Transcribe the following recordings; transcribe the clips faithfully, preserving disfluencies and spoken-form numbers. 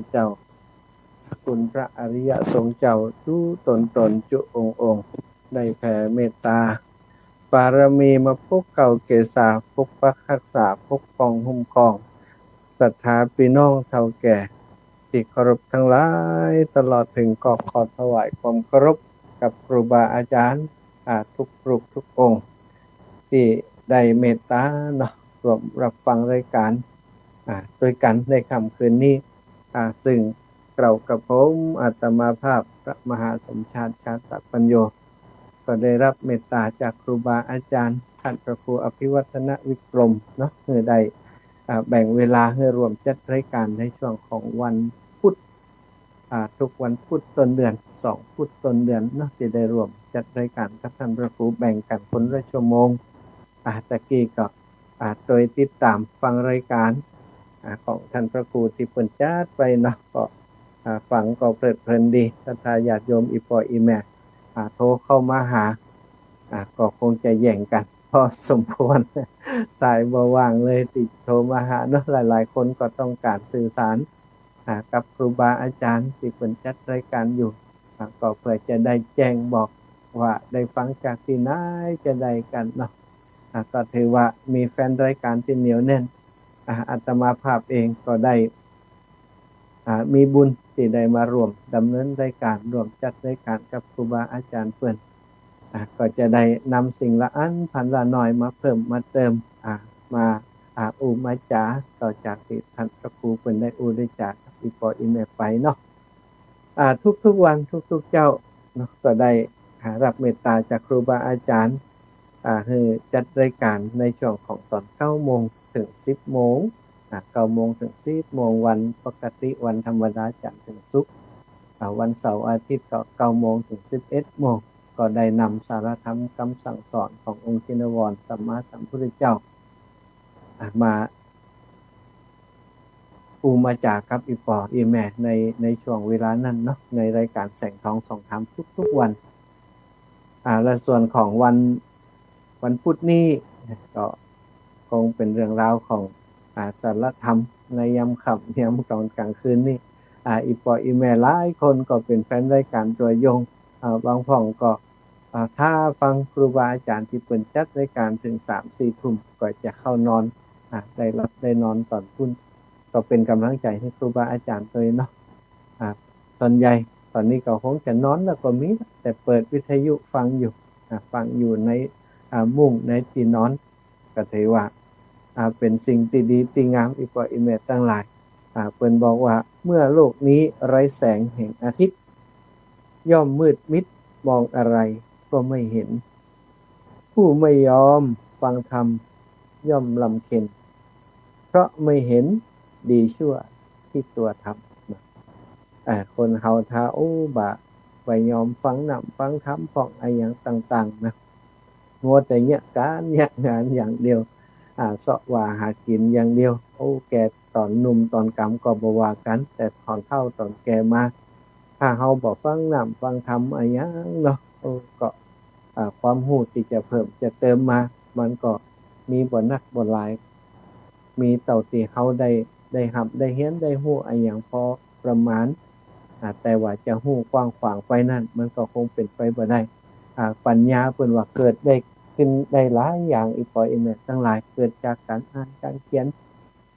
เจ้า คุณพระอริยสงฆ์เจ้าจุ๊ตนๆ จุ๊องค์ๆ ได้แผ่เมตตาบารมีมาปกเกล้าเกษา ปกปักฮักษา ปกป้องคุ้มครองศรัทธาปี้น้องเฒ่าแก่ตี้เคารพตังหลาย ตลอดเถิงก็ขอถวายความเคารพกับครูบาอาจ๋ารย์ อ่า กู้รูปกู้องค์ ตี้ได้เมตตาเนาะ ร่วมฮับฟังรายก๋าน อ่า ตวยกั๋นในค่ำคืนนี้ อ่า ซึ่งเกล้ากระผมอาตมาภาพพระมหาสมชาติ ชาตปัญโญ ก็ได้ฮับเมตตาจากครูบาอาจ๋ารย์ ต้านพระครูอภิวัฒนวิกรมเนาะ หื้อได้ อ่า แบ่งเวลาหื้อร่วมจัดรายก๋านในช่วงของวันพุธ อ่า กู้วันพุธต้นเดือน สองพุธต้นเดือนเนาะ ตี้ได้ร่วมจัดรายก๋านกับต้านพระครู แบ่งกั๋นคนละชั่วโมง อ่า ตะกี้ก็ อ่า ตวยติดต๋ามฟังรายก๋าน อ่า ของต้านพระครูตี้เปิ้นจัดไปเนาะ ก็ อ่า ฟังก็เพลิดเพลินดี ศรัทธาญาติโยมอี่ป้ออี่แม่ อ่า โทรเข้ามาหา อ่า ก็คงจะแย่งกั๋นพอสมควร สายบ่ว่างเลยตี้โทรมาหาเนาะ หลายๆ คนก็ต้องก๋านสื่อสาร อ่า กับครูบาอาจ๋ารย์ตี้เปิ้นจัดรายก๋านอยู่ อ่า ก็เปื้อจะได้แจ้งบอกว่าได้ฟังจากตี้ไหนจาใดกั๋นเนาะ อ่า ก็ถือว่ามีแฟนรายก๋านตี้เหนียวแน่น อ่า อาตมาภาพเองก็ได้ อ่า มีบุญตี้ได้มาร่วมดำเนินรายก๋าน ร่วมจัดรายก๋านกับครูบาอาจ๋ารย์เปิ้น อ่า ก็จะได้นำสิ่งละอันพันละหน้อยมาเพิ่มมาเติม อ่า มา อ่า อู้มาจ๋า ต่อจากตี้ต้านพระครูเปิ้นได้อู้ได้จ๋ากับอี่ป้ออี่แม่ไปเนาะ อ่า กู้ๆ วันกู้ๆ เจ๊าเนาะ ก็ได้ อ่า ฮับเมตตาจากครูบาอาจ๋ารย์ อ่า หื้อจัดรายก๋านในช่วงของต๋อนเก้าโมงเถิงสิบโมง อ่า เก้าโมงเถิงสิบโมง วันปกติ วันธรรมดา จันทร์เถิงศุกร์ อ่า วันเสาร์อาทิตย์ก็เก้าโมงเถิงสิบเอ็ดโมง ก็ได้นำสาระธรรมกำสั่งสอนขององค์ชินวรสัมมาสัมพุทธเจ้า อ่า มา อู้มาจ๋ากับอี่ป้ออี่แม่ใน ในช่วงเวลานั้นเนาะ ในรายก๋านแสงทองส่องธรรมกู้ๆ วัน อ่า และส่วนของวัน วันพุธนี้ก็คงเป๋นเรื่องราวของ อ่า สาระธรรมในยามค่ำ ยามต๋อนก๋างคืนนี้ อ่า อี่ป้ออี่แม่หลายคนก็เป๋นแฟนรายก๋านตัวยง อ่า บางพ่องก็ อ่า ถ้าฟังครูบาอาจ๋ารย์ตี้เปิ้นจัดรายก๋านเถิงสามสี่ทุ่ม ก็จะเข้านอน อ่า ได้หลับได้นอนต๋อนพู้น ก็เป๋นก๋ำลังใจ๋หื้อครูบาอาจ๋ารย์ตวยเนาะ อ่า ส่วนใหญ่ต๋อนนี้ก็คงจะนอนแล้วก็มี แต่เปิดวิทยุฟังอยู่ อ่า ฟังอยู่ใน อ่า มุ้งในตี้นอน ก็ถือว่า อ่า เป๋นสิ่งตี้ดีตี้งาม อี่ป้ออี่แม่ตังหลาย อ่า เปิ้นบอกว่า เมื่อโลกนี้ไร้แสงแห่งอาทิตย์ ย่อมมืดมิด มองอะไรก็ไม่เห็น ผู้ไม่ยอมฟังธรรมย่อมรำเค็ญ เพราะไม่เห็นดีชั่วที่ตัวทำ อ่า คนเฮาถ้าอู้บ่า บ่ยอมฟังน้ำฟังธรรมพ่องอะหยังต่างๆ นะ มัวแต่เยียะก๋านเยียะงานอย่างเดียว อ่า เซาะว่าหากิ๋นอย่างเดียว โอ้ แก่ต๋อนหนุ่มต๋อนกำก็บ่ว่ากั๋น แต่ต๋อนเฒ่าต๋อนแก่มา ถ้าเฮาบ่ฟังน้ำฟังธรรมอะหยังเนาะ โอ้ ก็ อ่า ความฮู้ตี้จะเพิ่มจะเติมมา มันก็มีบ่นักบ่หลาย มีเต้าตี้เฮาได้ ได้ฮับได้เฮียนได้ฮู้อะหยังพอประมาณ อ่า แต่ว่าจะฮู้กว้างขวางไปนั้น มันก็คงเป๋นไปบ่ได้ อ่า ปัญญาเปิ้นว่าเกิดได้ขึ้นได้หลายอย่าง อี่ป้ออี่แม่ตังหลาย เกิดจากก๋านอ่านก๋านเขียน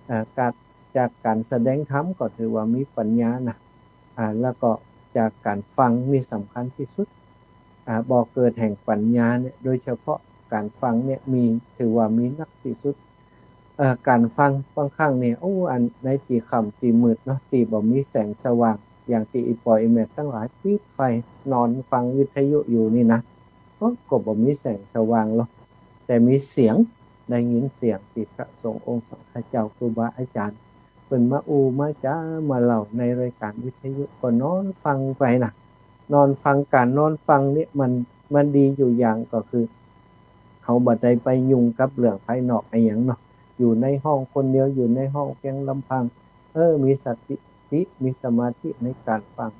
อ่า จาก จากก๋านแสดงธรรมก็ถือว่ามีปัญญานะ อ่า แล้วก็จากก๋านฟังนี่สำคัญตี้สุด อ่า บ่อเกิดแห่งปัญญาเนี่ย โดยเฉพาะก๋านฟังเนี่ยมี ถือว่ามีนักตี้สุด เอ่อ ก๋านฟังบางครั้งเนี่ย โอ้ อันในตี้ค่ำตี้มืดเนาะ ตี้บ่มีแสงสว่าง อย่างตี้อี่ป้ออี่แม่ตังหลายปิดไฟนอนฟังวิทยุอยู่นี่นะ โอ้ ก็บ่มีแสงสว่างหรอก แต่มีเสียง ได้ยินเสียงตี้พระสงฆ์องค์สังฆเจ้าครูบาอาจ๋ารย์ เปิ้นมาอู้มาจ๋ามาเล่าในรายก๋านวิทยุ ก็นอนฟังไปนะ นอนฟัง ก๋านนอนฟังเนี่ยมัน มันดีอยู่อย่างก็คือ เฮาบ่ได้ไปยุ่งกับเรื่องภายนอกอะหยังเนาะ อยู่ในห้องคนเดียว อยู่ในห้องเพียงลำพัง เออ มีสติ มีสมาธิในก๋านฟัง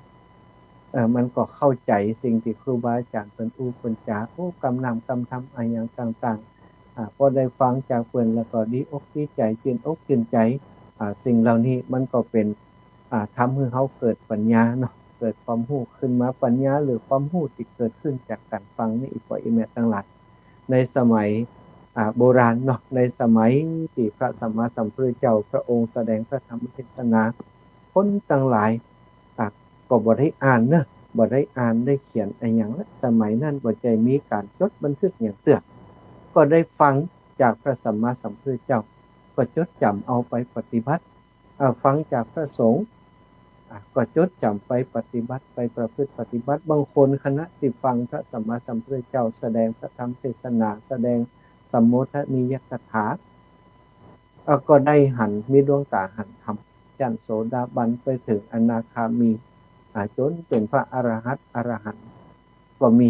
เออ มันก็เข้าใจ๋สิ่งตี้ครูบาอาจ๋ารย์เปิ้นอู้เปิ้นจ๋า อู้กำน้ำกำธรรมอะหยังต่างๆ อ่า พอได้ฟังจากเปิ้นแล้วก็ดีอกดีใจ๋ จื้นอกจื้นใจ๋ อ่า สิ่งเหล่านี้มันก็เป๋น อ่า ทำหื้อเฮาเกิดปัญญาเนาะ เกิดความฮู้ขึ้นมา ปัญญาหรือความฮู้ตี้เกิดขึ้นจากก๋านฟังนี่ อี่ป้ออี่แม่ตังหลาย ในสมัย อ่า โบราณเนาะ ในสมัยตี้พระสัมมาสัมพุทธเจ้าพระองค์แสดงพระธรรมเทศนา คนตังหลาย อ่า ก็บ่ได้อ่านเนาะ บ่ได้อ่านได้เขียนอะหยังละ สมัยนั้นบ่ใจ้มีก๋านจดบันทึกหยังเตื้อ ก็ได้ฟังจากพระสัมมาสัมพุทธเจ้า ก็จดจ๋ำเอาไปปฏิบัติ อ่า ฟังจากพระสงฆ์ อ่า ก็จดจ๋ำไปปฏิบัติ ไปประพฤติปฏิบัติ บางคนขณะตี้ฟังพระสัมมาสัมพุทธเจ้าแสดงพระธรรมเทศนา แสดงสัมโมทนียกถา อ่า ก็ได้หัน มีดวงต๋าหันธรรม จั้นโสดาบันไปเถิงอนาคามี อ่า จ๋นเป๋นพระอรหันต์ อรหันต์ ก็มี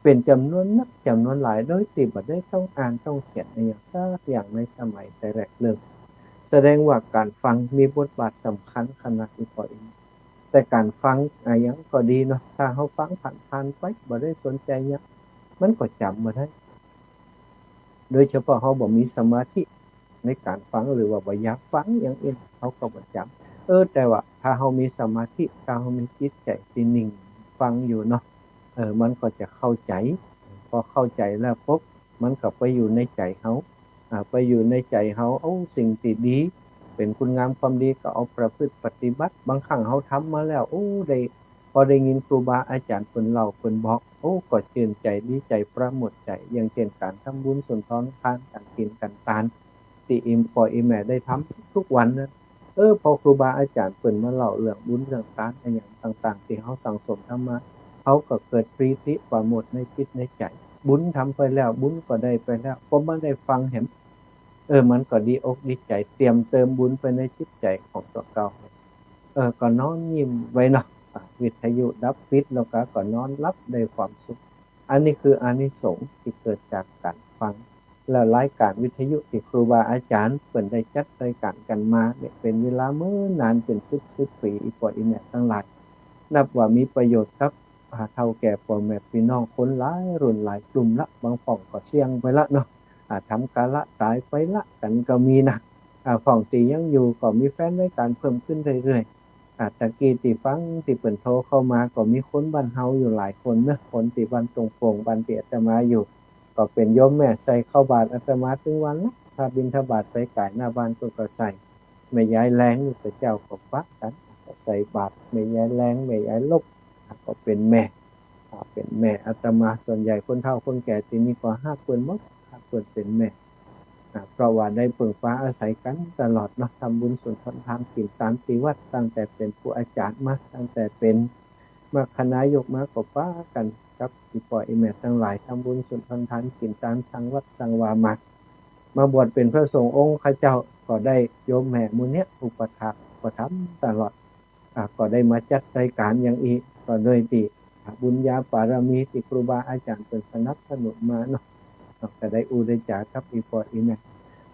เป๋นจ๋ำนวนนักจ๋ำนวนหลาย โดยตี้บ่ได้ต้องอ่านต้องเขียนอะหยังสักอย่างในสมัยแต่แรกเริ่ม แสดงว่าก๋านฟังมีบทบาทสำคัญขนาดนี้ ป้ออี่แม่ แต่ก๋านฟังอะหยังก็ดีเนาะ ถ้าเฮาฟังผ่านๆ ไป บ่ได้สนใจ๋หยัง มันก็จ๋ำบ่ได้ โดยเฉพาะเฮาบ่มีสมาธิในก๋านฟัง หรือว่าบ่อยากฟังอย่างอื่น เฮาก็บ่จ๋ำ เออ แต่ว่าถ้าเฮามีสมาธิ ถ้าเฮามีจิตใจ๋ตี้นิ่งฟังอยู่เนาะ เออ มันก็จะเข้าใจ๋ พอเข้าใจ๋แล้วปุ๊บ มันก็ไปอยู่ในใจ๋เฮา อ่า ไปอยู่ในใจ๋เฮา เอาสิ่งตี้ดี เป๋นคุณงามความดีก็เอาประพฤติปฏิบัติ บางครั้งเฮาทำมาแล้ว โอ้ ได้ พอได้ยินครูบาอาจ๋ารย์เปิ้นเล่าเปิ้นบอก โอ้ ก็จื้นใจ๋ดีใจ๋ปราโมทย์ใจ๋ อย่างเจ้นก๋านทำบุญสุนทรทาน ก๋านกิ๋นก๋านตาน ตี้อี่ป้ออี่แม่ได้ทำกู้วันนะ เออ พอครูบาอาจ๋ารย์เปิ้นมาเล่าเรื่องบุญเรื่องตานอะหยังต่างๆ ตี้เฮาสั่งสมทำมา เฮาก็เกิดปีติปราโมทย์ในจิตในใจ๋ บุญทำไปแล้ว บุญก็ได้ไปแล้ว พอมาได้ฟังแหม เออ มันก็ดีอกดีใจ๋ เตรียมเติมบุญไปในจิตใจ๋ของตั๋วเก่า เออ ก็นอนยิ้มไว้เนาะ อ่า วิทยุดับปิดแล้วก็ ก็นอนหลับได้ความสุข อันนี้คืออานิสงส์ตี้เกิดจากก๋านฟัง แล้วรายก๋านวิทยุตี้ครูบาอาจ๋ารย์เปิ้นได้จัดรายก๋านกั๋นมาเนี่ย เป๋นเวลาเมินนานเป๋นสิบสิบปี๋ อี่ป้ออี่แม่ตังหลาย นับว่ามีประโยชน์กับ อ่า เฒ่าแก่ป้อแม่ปี้น้องคนหลายรุ่นหลายกลุ่มละ บางพ่องก็เสี้ยงไปละเนาะ อ่า ทำกาละต๋ายไปละกั๋นก็มีนะ อ่า พ่องตี้ยังอยู่ก็มีแฟนรายก๋านเพิ่มขึ้นเรื่อยๆ อ่า ตะกี้ตี้ฟังตี้เปิ้นโทรเข้ามาก็มีคนบ้านเฮาอยู่หลายคนเนาะ คนตี้บ้านตงโป่ง บ้านตี้อาตมาอยู่ ก็เป๋นโยมแม่ใส่ข้าวบาตรอาตมาตึงวันละ ถ้าบิณฑบาตไปก๋ายหน้าบ้านเปิ้นก็ใส่ แม่ยายแลงนี่เปิ้นเจ้าก็ปะกั๋น ก็ใส่บาตร แม่ยายแลง แม่ยายลบ ก็เป๋นแม่ อ่า เป๋นแม่อาตมา ส่วนใหญ่คนเฒ่าคนแก่ตี้นี่ก็ฮักเปิ้นหมด ฮักเปิ้นเป๋นแม่ อ่า เพราะว่าได้เปิ่งปาอาศัยกั๋นตลอดเนาะ ทำบุญสุนทรทาน กิ๋นตานตี้วัด ตั้งแต่เป๋นครูอาจ๋ารย์มา ตั้งแต่เป๋นมรรคนายกมาก็ปากั๋นกับอี่ป้ออี่แม่ตังหลาย ทำบุญสุนทรทาน กิ๋นตานสร้างวัดสร้างวามา มาบวชเป๋นพระสงฆ์องค์ข้าเจ้า ก็ได้โยมแม่หมู่เนี้ยอุปถากอุปถัมภ์ตลอด อ่า ก็ได้มาจัดรายก๋านอย่างอี้ ก็โดยตี้ อ่า บุญญาปารมีตี้ครูบาอาจ๋ารย์เปิ้นสนับสนุนมาเนาะ ก็ได้อู้ได้จ๋ากับอี่ป้ออี่แม่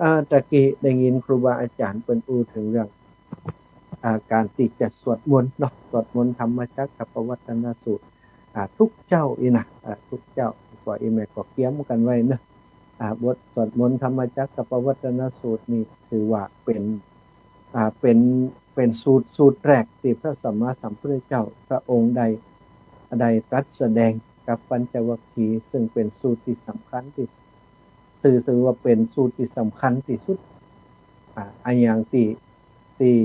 อ่า ตะกี้ได้ยินครูบาอาจ๋ารย์เปิ้นอู้เถิงเรื่อง อ่า ก๋านตี้จะสวดมนต์เนาะ สวดมนต์ธรรมจักรกัปปวัตตนสูตร อ่า กู้เจ๊าอี้นะ อ่า กู้เจ๊า อี่ป้ออี่แม่ก็เกียมกั๋นไว้เนาะ อ่า บทสวดมนต์ธรรมจักรกัปปวัตตนสูตรนี่ถือว่าเป๋น อ่า เป๋น เป๋นสูตร สูตรแรกตี้พระสัมมาสัมพุทธเจ้าพระองค์ได้ ได้ตรัสแสดงกับปัญจวัคคีย์ ซึ่งเป๋นสูตรตี้สำคัญตี้ ถือ ถือว่าเป๋นสูตรตี้สำคัญตี้สุด อ่า อะหยังตี้ ตี้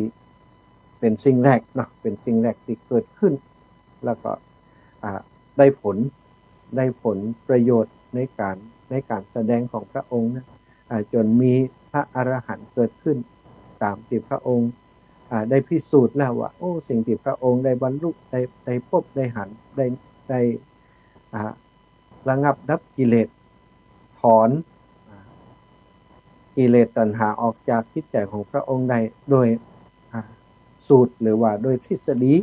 เป๋นสิ่งแรกเนาะ เป๋นสิ่งแรกตี้เกิดขึ้น แล้วก็ อ่า ได้ผล ได้ผลประโยชน์ในก๋าน ในก๋านแสดงของพระองค์นะ อ่า จ๋นมีพระอรหันต์เกิดขึ้น ต๋ามตี้พระองค์ อ่า ได้พิสูจน์แล้วว่า โอ้ สิ่งตี้พระองค์ได้บรรลุ ได้ ได้พบ ได้หัน ได้ ได้ อ่า ระงับดับกิเลส ถอน อ่า กิเลสตัณหาออกจากจิตใจ๋ของพระองค์ได้โดย อ่า สูตรหรือว่าโดยทฤษฎี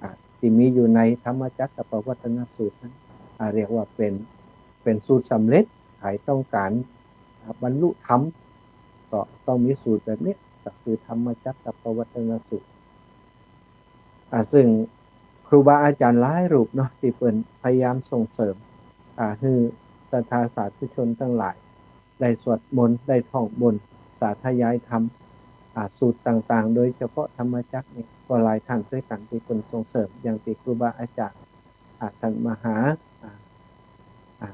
อ่า ตี้มีอยู่ในธรรมจักรกัปปวัตตนสูตรนั้น อ่า เรียกว่าเป๋น เป๋นสูตรสำเร็จ ใผต้องก๋าน อ่า บรรลุธรรม ก็ต้องมีสูตรแบบนี้ ก็คือธรรมจักรกัปปวัตตนสูตร อ่า ซึ่งครูบาอาจ๋ารย์หลายรูปเนาะ ตี้เปิ้นพยายามส่งเสริม อ่า หื้อศรัทธาสาธุชนตังหลาย ได้สวดมนต์ ได้ท่องบนต์ สาธยายธรรม อ่า สูตรต่างๆ โดยเฉพาะธรรมจักรนี่ก็หลายต้านตวยกั๋นตี้เปิ้นส่งเสริม อย่างตี้ครูบาอาจ๋ารย์ อ่า ต้านมหา อ่า อ่า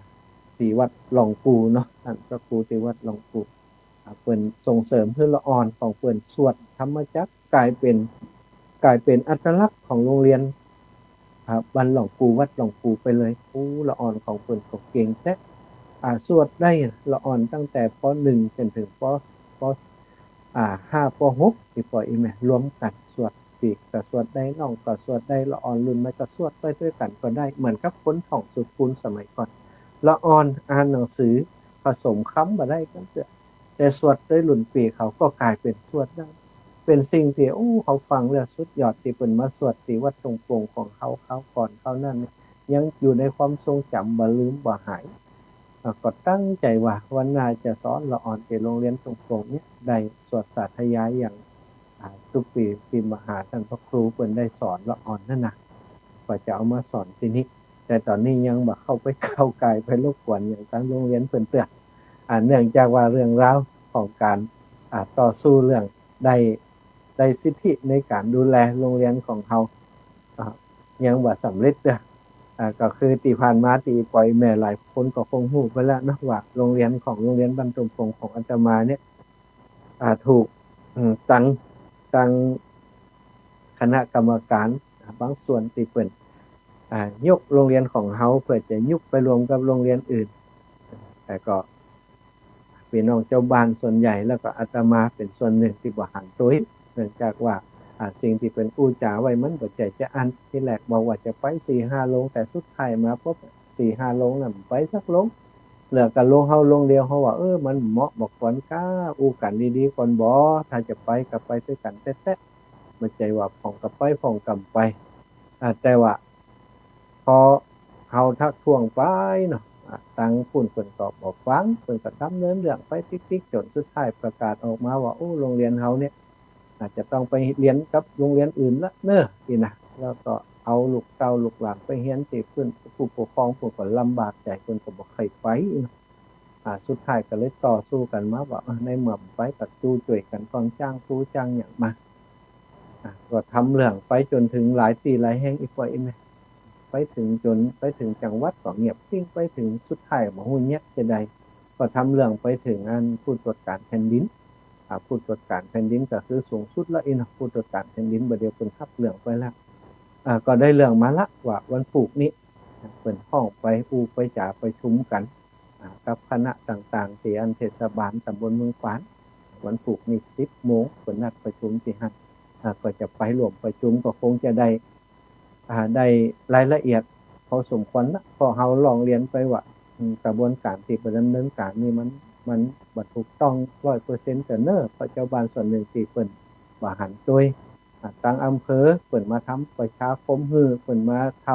ตี้วัดหลวงปู่เนาะ ต้านพระครูตี้วัดหลวงปู่ อ่า เปิ้นส่งเสริมหื้อละอ่อนของเปิ้นสวดธรรมจักรก๋ายเป๋น ก๋ายเป๋นอัตลักษณ์ของโฮงเฮียน อ่า บ้านหลวงปู่วัดหลวงปู่ไปเลย โอ้ ละอ่อนของเปิ้นก็เก่งแต๊ อ่า สวดได้ละอ่อนตั้งแต่ ป.หนึ่ง จ๋นเถิง ป.ป.อ่า ห้า ป.หก ตี้ป้ออี่แม่รวมกั๋นสวด ปี้ก็สวดได้ น้องก็สวดได้ ละอ่อนรุ่นใหม่ก็สวดไปตวยกั๋นก็ได้ เหมือนกับคนท่องสูตรคูณสมัยก่อน ละอ่อนอ่านหนังสือผสมกำบ่ได้กำเตื้อ แต่สวดตวยรุ่นปี้เขาก็ก๋ายเป๋นสวดได้ เป๋นสิ่งตี้ โอ้ เฮาฟังแล้วสุดยอด ตี้เปิ้นมาสวดตี้วัดตงปงของเฮาคราวก่อนคราวนั้นเนี่ย ยังอยู่ในความทรงจ๋ำบ่ลืมบ่หาย อ่า ก็ตั้งใจ๋ว่าวันหน้าจะสอนละอ่อนตี้โฮงเฮียนตงปงเนี่ย ได้สวดสาธยายอย่าง อ่า ตุ๊กปี๋ ตี้มหาต้านพระครูเปิ้นได้สอนละอ่อนนั่นน่ะ ก็จะเอามาสอนตี้นี่ แต่ต๋อนนี้ยังบ่เข้าไปก้าวก่ายไปรบกวนหยังตางโฮงเฮียนเปิ้นเตื้อ อ่า เนื่องจากว่าเรื่องราวของก๋าน อ่า ต่อสู้เรื่องได้ ได้สิทธิในก๋านดูแลโฮงเฮียนของเฮา อ่า ยังบ่สำเร็จเตื้อ อ่า ก็คือตี้ผ่านมาตี้ป้ออี่แม่หลายคนก็คงฮู้ไปแล้วเนาะ ว่าโฮงเฮียนของโฮงเฮียนบ้านตงปงของอาตมาเนี่ย อ่า ถูก อืม ตาง ตางคณะกรรมก๋าน อ่า บางส่วนตี้เปิ้น อ่า ยกโฮงเฮียนของเฮาเปื้อจะยุบไปรวมกับโฮงเฮียนอื่น แต่ก็ปี้น้องจาวบ้านส่วนใหญ่ แล้วก็อาตมาเป๋นส่วนนึ่งตี้บ่หันตวย เนื่องจากว่า อ่า สิ่งตี้เปิ้นอู้จ๋าไว้มันบ่ใจ้จะอั้น ตี้แรกบอกว่าจะไปสี่ห้าโฮง แต่สุดท้ายมาปุ๊บ สี่ห้าโฮงนั้นบ่ไปสักโฮง เหลือกั๋นโฮงเฮาโฮงเดียว เฮาว่า เออ มันเหมาะบ่ควรก้า อู้กั๋นดีๆ ก่อนบ่ ถ้าจะไปก็ไปตวยกั๋นแต๊ๆ บ่ใจ้ว่าพ่องกำไปพ่องกำไป อ่า แต่ว่า พอเฮาทักท้วงไปเนาะ อ่า ตางปุ้นเปิ้นก็บ่ฟัง เปิ้นก็ดำเนินเรื่องไปติ๊กๆ จ๋นสุดท้ายประกาศออกมาว่า โอ้ โฮงเฮียนเฮาเนี่ย อาจจะต้องไปเฮียนกับโฮงเฮียนอื่นละเน่อ ตี้นะ แล้วก็เอาลูกเต้าลูกหลานไปเฮียนตี้ปื้น ผู้ปกครองเปิ้นก็ลำบากใจ๋ เปิ้นก็บ่ใค่ไปเนาะ อ่า สุดท้ายก็เลยต่อสู้กั๋นมาว่า เออ ในเมื่อบ่ไปก็จู้จ้วยกั๋นก่อน จ้างครูจ้างหยังมา อ่า ก็ทำเรื่องไปจ๋นเถิงหลายตี้หลายแห่ง อีกว่าอีกแม่ ไปเถิงจ๋น ไปเถิงจังหวัดก็เงียบกริ๊บ ไปเถิงสุดท้ายบ่ฮู้เยียะจะใด ก็ทำเรื่องไปเถิงอันผู้ตรวจก๋านแผ่นดิน อ่า ผู้ตรวจก๋านแผ่นดินก็คือสูงสุดละอี้เนาะ ผู้ตรวจก๋านแผ่นดิน บ่าเดี่ยวเปิ้นฮับเรื่องไปแล้ว อ่า ก็ได้เรื่องมาละว่าวันพูกนี้ เปิ้นฮ้องไปอู้ไปจ๋าประชุมกั๋น อ่า กับคณะต่างๆ ตี้อันเทศบาลต๋ำบลเมืองปาน วันพูกนี้สิบโมง เปิ้นนัดประชุมตี้หั้น อ่า ก็จะไปร่วมประชุม ก็คงจะได้ อ่า ได้รายละเอียดพอสมควรละ เพราะเฮาร้องเรียนไปว่า อืม กระบวนก๋านตี้เปิ้นดำเนินก๋านนี่มัน มันบ่ถูกต้องร้อยเปอร์เซ็นต์ เตื้อเน่อ เพราะจาวบ้านส่วนนึ่งตี้เปิ้นบ่หันตวย อ่า ตางอำเภอเปิ้นมาทำประชาคมหื้อ เปิ้นมาท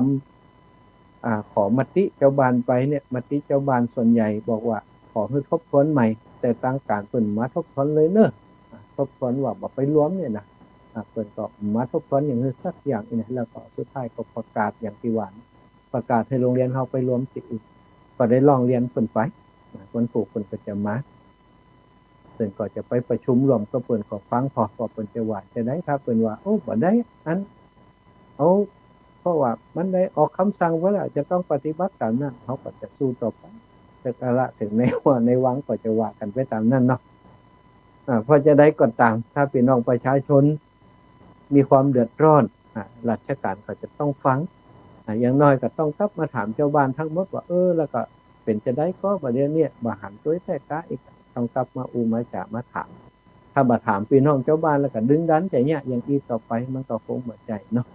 ำ อ่า ขอมติจาวบ้านไปเนี่ย มติจาวบ้านส่วนใหญ่บอกว่าขอหื้อทบทวนใหม่ แต่ตางก๋านเปิ้นบ่มาทบทวนเลยเน่อ อ่า ทบทวนว่าบ่ไปรวมเนี่ยนะ อ่า เปิ้นก็บ่มาทบทวนหยังหื้อสักอย่างอี้นะ แล้วก็สุดท้ายก็ประกาศอย่างตี้ว่า ประกาศหื้อโฮงเฮียนเฮาไปรวมตี้อื่น ก็ได้ร้องเรียนเปิ้นไป อ่า วันพูกเปิ้นก็จะมา เปิ้นก็จะไปประชุมร่วมกับเปิ้น ก็ฟังผ่อ ว่าเปิ้นจะว่าจะใด ถ้าเปิ้นว่า โอ้ บ่ได้ อัน เอา เพราะว่ามันได้ออกกำสั่งไว้แล้ว จะต้องปฏิบัติต๋ามนั้น เฮาก็จะสู้ต่อไป แต่กาละเถิงในหัวในวังก็จะว่ากั๋นไปต๋ามนั้นเนาะ อ่า เพราะจะใดก็ต๋าม ถ้าปี้น้องประชาชนมีความเดือดร้อน อ่า ราชก๋านก็จะต้องฟัง อ่า อย่างน้อยก็ต้องกลับมาถามจาวบ้านตึงหมดว่า เออ แล้วก็เป๋นจะใดก็บ่าเดี่ยวนี้บ่หันตวยแต๊ก้า อีกต้องกลับมาอู้มาจ๋ามาถาม ถ้าบ่ถามปี้น้องจาวบ้านแล้วก็ดึงดันจะเยียะอย่างอี้ต่อไป มันก็คงบ่ใจ้เนาะ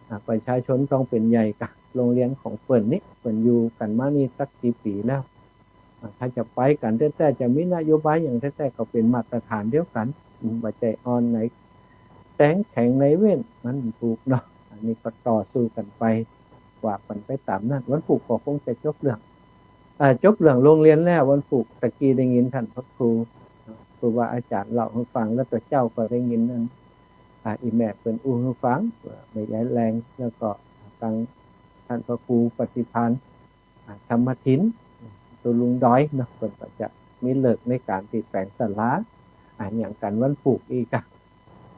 อ่า ประชาชนต้องเป๋นใหญ่กา โฮงเฮียนของเปิ้นนี่ เปิ้นอยู่กั๋นมานี่สักกี่ปี๋แล้ว อ่า ถ้าจะไปกั๋นแต๊ๆ จะมีนโยบายหยังแต๊ๆ ก็เป๋นมาตรฐานเดียวกั๋น อืม บ่ใจ้อ่อนไหนแต๊งแข็งไหนเว้น มันบ่ถูกเนาะ อันนี้ก็ต่อสู้กั๋นไป ว่ากั๋นไปต๋ามนั้น วันพูกก็คงจะจบเรื่อง อ่า จบเรื่องโฮงเฮียนแล้ว วันพูกตะกี้ได้ยินต้านพระครู ครูบาอาจ๋ารย์เล่าหื้อฟัง แล้วก็เจ้าก็ได้ยินอัน อ่า อี่แม่เปิ้นอู้หื้อฟัง แม่ยายแลง แล้วก็ตางต้านพระครูปฏิภาณ อ่า ธรรมทิน ตุ๊ลุงดอยเนาะ เปิ้นก็จะมีฤกษ์ในก๋านตี้แป๋งศาลา อ่า อย่างกั๋นวันพูกอี้ก่ะ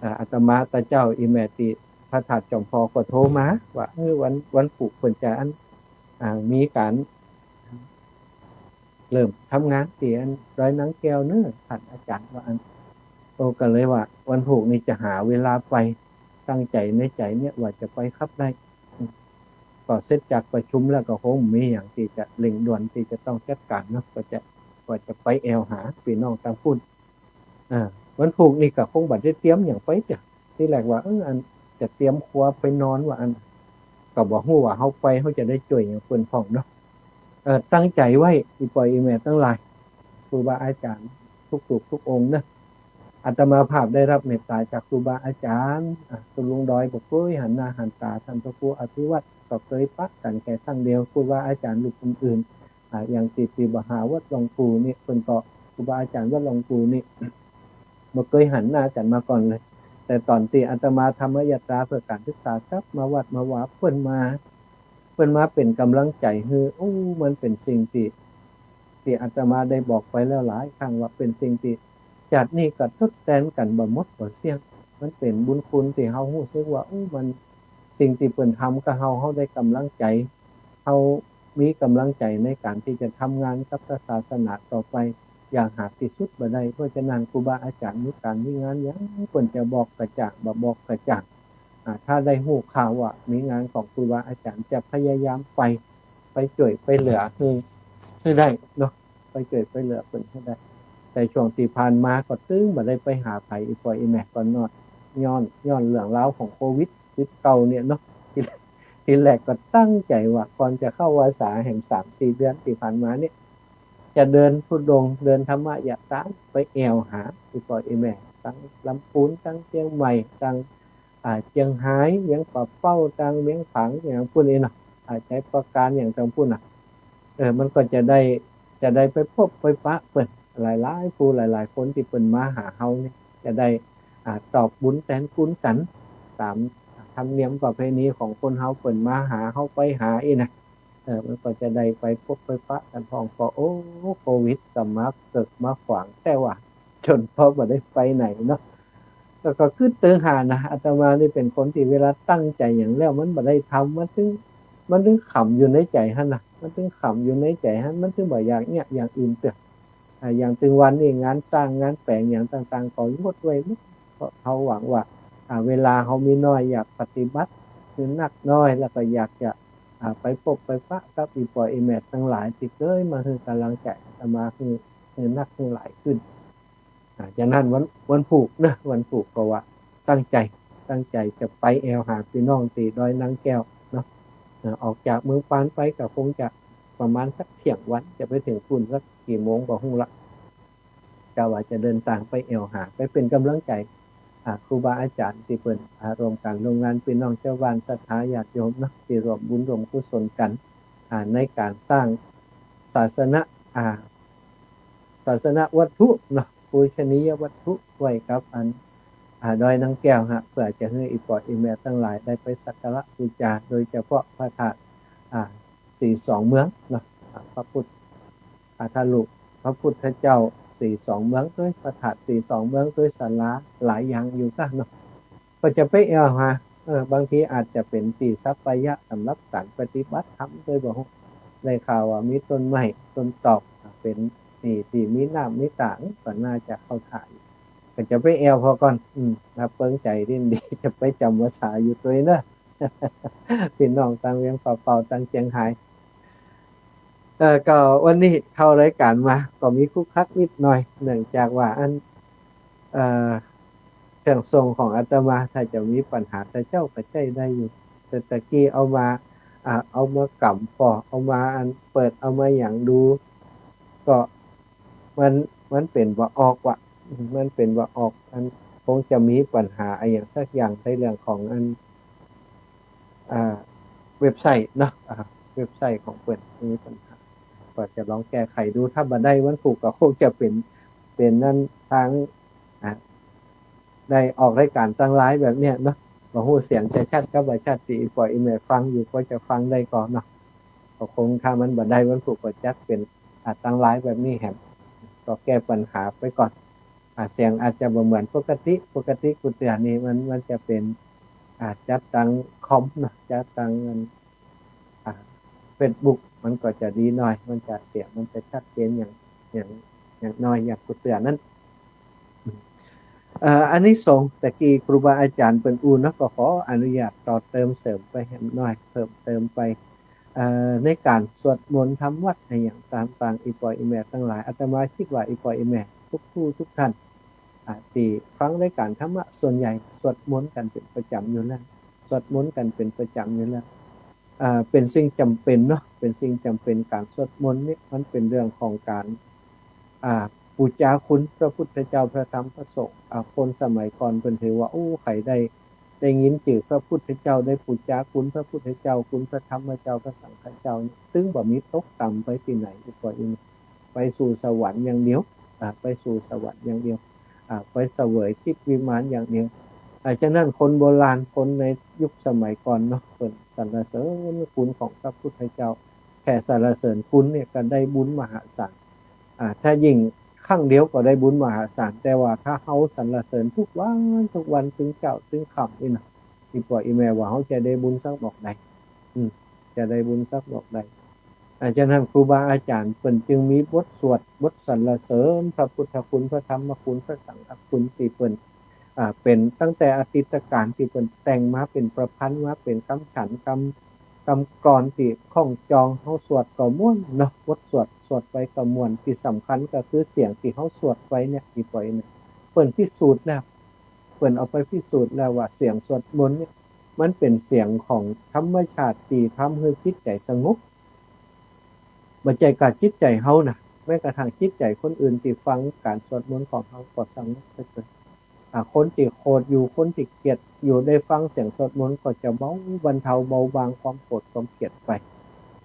อ่า อาตมาตะเจ้าอี้แม่ตี้พระธาตุจอมพลก็โทรมาว่า เออ วัน วันพูกเปิ้นจะอัน อ่า มีก๋าน เริ่มทำงานตี้อันดอยนางแก้วเน้อ ต้านอาจ๋ารย์ว่าอั้น โอ้ ก็เลยว่าวันพูกนี่จะหาเวลาไป ตั้งใจ๋ในใจ๋เนี่ยว่าจะไปคับได้ อืม ก็เสร็จจากประชุมแล้วก็คงบ่มีหยังตี้จะเร่งด่วนตี้จะต้องจัดก๋านเนาะ ก็จะ ก็จะไปแอ่วหาปี้น้องตางปุ้น อ่า วันพูกนี่ก็คงบ่ได้เตรียมหยังไปเตื้อ ตี้แรกว่า เออ อันจะเตรียมครัวไปนอนว่าอั้น ก็บ่ฮู้ว่าเฮาไปเฮาจะได้จ้วยหยังเปิ้นพ่องเนาะ เอ่อ ตั้งใจ๋ไว้ อี่ป้ออี่แม่ตังหลาย ครูบาอาจ๋ารย์กู้ๆ กู้องค์เนาะ อาตมาภาพได้ฮับเมตต๋าจากครูบาอาจ๋ารย์ อ่ะ ตุ๊ลุงดอยบ่เกยหันหน้าหันต๋า ต้านพระครูอภิวัฒน์ก็เกยปะกั๋นแค่ครั้งเดียว ครูบาอาจ๋ารย์รูปอื่นๆ อ่ะ อย่างตี้ ตี้บ่าหาวัดหลวงปู่นี่ เปิ้นก็ ครูบาอาจ๋ารย์วัดหลวงปู่นี่ บ่เกยหันหน้ากั๋นมาก่อนเลย แต่ต๋อนตี้อาตมาธรรมยาตราเปื้อก๋านศึกษา กลับมาวัดมาวา เปิ้นมา เปิ้นมาเป๋นก๋ำลังใจ๋หื้อ โอ้ มันเป๋นสิ่งตี้ ตี้อาตมาได้บอกไปแล้วหลายครั้งว่าเป๋นสิ่งตี้ จาตินี้ก็ทดแตนกั๋นบ่หมดบ่เสี้ยง มันเป๋นบุญคุณตี้เฮาฮู้สึกว่า โอ้ มัน สิ่งตี้เปิ้นทำกับเฮา เฮาได้ก๋ำลังใจ๋ เฮามีก๋ำลังใจ๋ในก๋านตี้จะทำงานกับพระศาสนาต่อไป อย่างหาที่สุดบ่ได้ เพราะฉะนั้นครูบาอาจ๋ารย์มีก๋านมีงานหยัง เปิ้นจะบอกกระจ่าง บ่บอกกระจ่าง อ่า ถ้าได้ฮู้ข่าวว่ามีงานของครูบาอาจ๋ารย์ จะพยายามไป ไปจ้วยไปเหลือหื้อ หื้อได้เนาะ ไปจ้วยไปเหลือเปิ้นหื้อได้ แต่ช่วงตี้ผ่านมาก็ตึงบ่ได้ไปหาใผ อี่ป้ออี่แม่ก็นอด ย้อน ย้อนเรื่องราวของโควิดสิบเก้าเนี่ยเนาะ ตี้ ตี้แรกก็ตั้งใจ๋ว่าก่อนจะเข้าพรรษาแหมสามสี่เดือนตี้ผ่านมาเนี่ย จะเดินธุดงค์ เดินธรรมยาตราไปแอ่วหา อี่ป้ออี่แม่ ตังลำปูน ตังเจียงใหม่ ตัง อ่า เจียงฮาย เวียงป่าเป้า ตังเวียงผาง อย่างปุ้นอี้เนาะ อ่า ชัยปราการ อย่างตางปุ้นน่ะ เออ มันก็จะได้ จะได้ไปพบไปปะเปิ้น หลายๆ ผู้หลายๆ คนตี้เปิ้นมาหาเฮานี่ จะได้ อ่า ตอบบุญแตนคุณกั๋น ต๋ามธรรมเนียมประเพณีของคนเฮา เปิ้นมาหาเฮาไปหาอี้นะ เออ มันก็จะได้ไปพบไปปะกั๋นพ่อง ก็ โอ้ โควิดก็มาเกิดมาขวางแต๊ว่า จ๋นเป๋าบ่ได้ไปไหนเนาะ แล้วก็กึ๊ดเติงหานะ อาตมานี่เป๋นคนตี้เวลาตั้งใจ๋หยังแล้วมันบ่ได้ทำ มันตึง มันตึงขำอยู่ในใจ๋หั้นนะ มันตึงขำอยู่ในใจ๋หั้น มันตึงบ่อยากเยียะอย่างอื่นเตื้อ อ่า อย่างตึงวันนี้งานสร้างงานแป๋งอย่างต่างๆ ก็งดไว้หมด เพราะเฮาหวังว่า อ่า เวลาเฮามีน้อย อยากปฏิบัติหื้อนักน้อย แล้วก็อยากจะ อ่า ไปพบไปปะกับอี่ป้ออี่แม่ตังหลายตี้เกยมาหื้อก๋ำลังใจ๋อาตมาหื้อ หื้อนักหื้อหลายขึ้น อ่า จากนั้นวัน วันพูกเนาะ วันพูกก็ว่าตั้งใจ๋ ตั้งใจ๋จะไปแอ่วหาปี้น้องตี้ดอยนางแก้วเนาะ เอ่อ ออกจากเมืองปานไปก็คงจะประมาณสักเที่ยงวัน จะไปเถิงปุ้นสักกี่โมงบ่ฮู้ละ กะว่าจะเดินตางไปแอ่วหา ไปเป๋นก๋ำลังใจ๋ อ่า ครูบาอาจ๋ารย์ตี้เปิ้น อ่า ร่วมกั๋นร่วมงาน ปี้น้องจาวบ้านศรัทธาญาติโยมเนาะ ตี้ร่วมบุญร่วมกุศลกั๋น อ่า ในก๋านสร้างศาสน อ่า ศาสนวัตถุเนาะ ปูชนียวัตถุไว้กับอัน อ่า ดอยนางแก้วฮะ เปื้อจะหื้ออี่ป้ออี่แม่ตังหลายได้ไปสักการะบูชา โดยเฉพาะพระธาตุ อ่า สีสองเมืองเนาะ อ่า พระพุทธ อ่า พระพุทธรูป พระพุทธเจ้าสีสองเมือง ตวยพระธาตุสีสองเมือง ตวยศาลาหลายอย่างอยู่ก้าเนาะ ก็จะไปแอ่วหา เออ บางทีอาจจะเป๋นตี้สัปปายะสำหรับก๋านปฏิบัติธรรมตวยบ่ฮู้ ได้ข่าวว่ามีต้นไม้ ต้นตอก เป๋นตี้ ตี้มีน้ำมีตา ก็น่าจะเข้าท่า ก็จะไปแอ่วผ่อก่อน อืม นับเปิงใจ๋ดีๆ จะไปจ๋ำพรรษาอยู่ตวยเนาะ ปี้น้องตางเวียงป่าเป้า ตางเจียงฮาย เอ่อ ก็วันนี้เข้ารายก๋านมา ก็มีคลุกคลักนิดหน่อย เนื่องจากว่าอัน เอ่อ เครื่องส่งของอาตมา ถ้าจะมีปัญหา ตะเจ้าก็ใจ๊ได้อยู่ แต่ตะกี้เอามา อ่า เอามาก๋ำผ่อ เอามาอันเปิด เอามาหยังดู ก็มัน มันเป๋นบ่ออกว่ะ มันเป๋นบ่ออก อันคงจะมีปัญหาอะหยังสักอย่างในเรื่องของอัน อ่า เว็บไซต์เนาะ อ่า เว็บไซต์ของเปิ้นมีปัญหา ก็จะลองแก้ไขดู ถ้าบ่ได้วันพูกก็คงจะเป๋น เป๋นนั่นตาง อ่า ได้ออกรายก๋านตางไลน์แบบเนี้ยเนาะ บ่ฮู้เสียงจะชัดกับบ่ชัด ตี้อี่ป้ออี่แม่ฟังอยู่ก็จะฟังได้ก่อเนาะ ก็คงถ้ามันบ่ได้วันพูกก็จัดเป๋น อ่า ตางไลน์แบบนี้แหม ก็แก้ปัญหาไปก่อน อ่า เสียงอาจจะบ่เหมือนปกติ ปกติกูเตื้อนี่มัน มันจะเป๋น อ่า จัดตางคอมเนาะ จัดตางอัน อ่า เฟซบุ๊ก มันก็จะดีหน่อย มันจะเสียงมันจะชัดเจนอย่าง อย่าง อย่างน้อย อย่างกูเตื้อนั้น เอ่อ อานิสงส์ ตะกี้ครูบาอาจ๋ารย์เปิ้นอู้เนาะ ก็ขออนุญาตต่อเติมเสริมไปแหมหน้อย เพิ่มเติมไป เอ่อ ในก๋านสวดมนต์ทำวัตรอะหยังต่างๆ อี่ป้ออี่แม่ตังหลาย อาตมาคิดว่าอี่ป้ออี่แม่ทุกผู้ทุกท่าน อ่า ตี้ฟังรายก๋านธรรมะส่วนใหญ่สวดมนต์กั๋นเป๋นประจ๋ำอยู่แล้ว สวดมนต์กั๋นเป๋นประจ๋ำอยู่แล้ว อ่า เป๋นสิ่งจ๋ำเป๋นเนาะ เป๋นสิ่งจ๋ำเป๋น ก๋านสวดมนต์นี่มันเป๋นเรื่องของก๋าน อ่า ปู๋จาคุณพระพุทธเจ้า พระธรรม พระสงฆ์ อ่า คนสมัยก่อนเปิ้นถือว่า โอ้ ใผได้ ได้ยินจื้อพระพุทธเจ้า ได้ปู๋จาคุณพระพุทธเจ้า คุณพระธรรมเจ้า พระสังฆเจ้านี่ ตึงบ่มีตกต่ำไปตี้ไหน อี่ป้ออี่แม่ ไปสู่สวรรค์อย่างเดียว อ่า ไปสู่สวรรค์อย่างเดียว อ่า ไปเสวยทิพย์วิมานอย่างเดียว อ่า ฉะนั้นคนโบราณ คนในยุคสมัยก่อนเนาะ เปิ้นสรรเสริญคุณของพระพุทธเจ้า แค่สรรเสริญคุณเนี่ยก็ได้บุญมหาศาล อ่า ถ้ายิ่งครั้งเดียวก็ได้บุญมหาศาล แต่ว่าถ้าเฮาสรรเสริญทุกวัน ทุกวัน ตึงเจ๊า ตึงค่ำนี่นะ อี่ป้ออี่แม่ว่าเฮาจะได้บุญสักดอกใด อืม จะได้บุญสักดอกใด อ่า ฉะนั้นครูบาอาจ๋ารย์เปิ้นจึงมีบทสวด บทสรรเสริญพระพุทธคุณ พระธรรมคุณ พระสังฆคุณ ตี้เปิ้น อ่า เป๋นตั้งแต่อดีตกาลตี้เปิ้นแต่งมาเป๋นประพันธ์ มาเป๋นกำฉัน กำ กำกลอนตี้คล้องจอง เฮาสวดก็ม่วนเนาะ บทสวด สวดไปก็ม่วน ตี้สำคัญก็คือเสียงตี้เฮาสวดไปเนี่ย อี่ป้ออี่แม่ เปิ้นพิสูจน์แล้ว เปิ้นเอาไปพิสูจน์แล้วว่าเสียงสวดมนต์เนี่ย มันเป๋นเสียงของธรรมชาติตี้ทำหื้อจิตใจ๋สงบ บ่ใจ้ก้าจิตใจ๋เฮานะ แม้กระทั่งจิตใจ๋คนอื่นตี้ฟังก๋านสวดมนต์ของเฮาก็สงบไปเป๋น อ่า คนตี้โขดอยู่ คนตี้เกลียดอยู่ ได้ฟังเสียงสวดมนต์ก็จะเบา บรรเทาเบาบางความโขดความเกลียดไป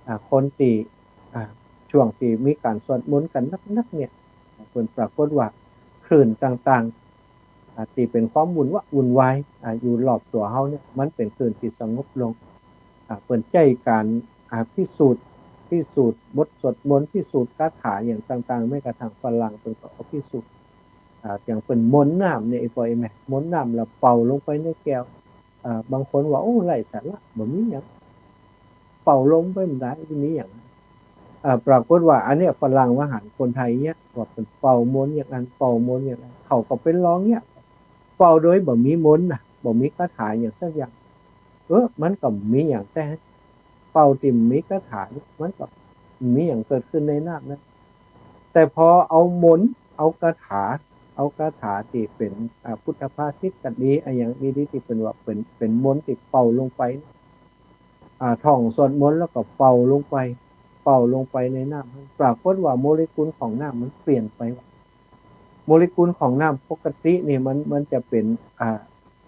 อ่า คนตี้ อ่า ช่วงตี้มีก๋านสวดมนต์กั๋นนักๆ เนี่ย เปิ้นปรากฏว่าคลื่นต่างๆ อ่า ตี้เป๋นความวุ่นวะ วุ่นวาย อ่า อยู่รอบตั๋วเฮาเนี่ย มันเป๋นคลื่นตี้สงบลง อ่า เปิ้นใจ๊ก๋าน อ่า พิสูจน์ พิสูจน์บทสวดมนต์ พิสูจน์คาถาอย่างต่างๆ แม้กระทั่งฝรั่งเปิ้นก็เอาพิสูจน์ อ่า อย่างเปิ้นมนต์น้ำเนี่ย อี่ป้ออี่แม่ มนต์น้ำแล้วเป่าลงไปในแก้ว อ่า บางคนว่า โอ้ ไร้สาระ บ่มีหยัง เป่าลมไปบ่ได้ บ่มีหยัง อ่า ปรากฏว่าอันเนี้ยฝรั่งมาหันคนไทยเนี่ย ว่าเปิ้นเป่ามนต์อย่างนั้น เป่ามนต์อย่างนั้น เขาก็ไปลองเนี่ย เป่าโดยบ่มีมนต์นะ บ่มีคาถาหยังสักอย่าง เออ มันก็บ่มีหยัง แต่เป่าตี้บ่มีคาถานี่ มันก็บ่มีหยังเกิดขึ้นในน้ำนั้น แต่พอเอามนต์ เอาคาถา เอาคาถาตี้เป๋น อ่า พุทธภาษิตก็ดี อะหยังดีๆ ตี้เปิ้นว่าเป๋น เป๋นมนต์ตี้เป่าลงไป อ่า ท่องสวดมนต์แล้วก็เป่าลงไป เป่าลงไปในน้ำ ปรากฏว่าโมเลกุลของน้ำมันเปลี่ยนไป โมเลกุลของน้ำปกตินี่มัน มันจะเป๋น อ่า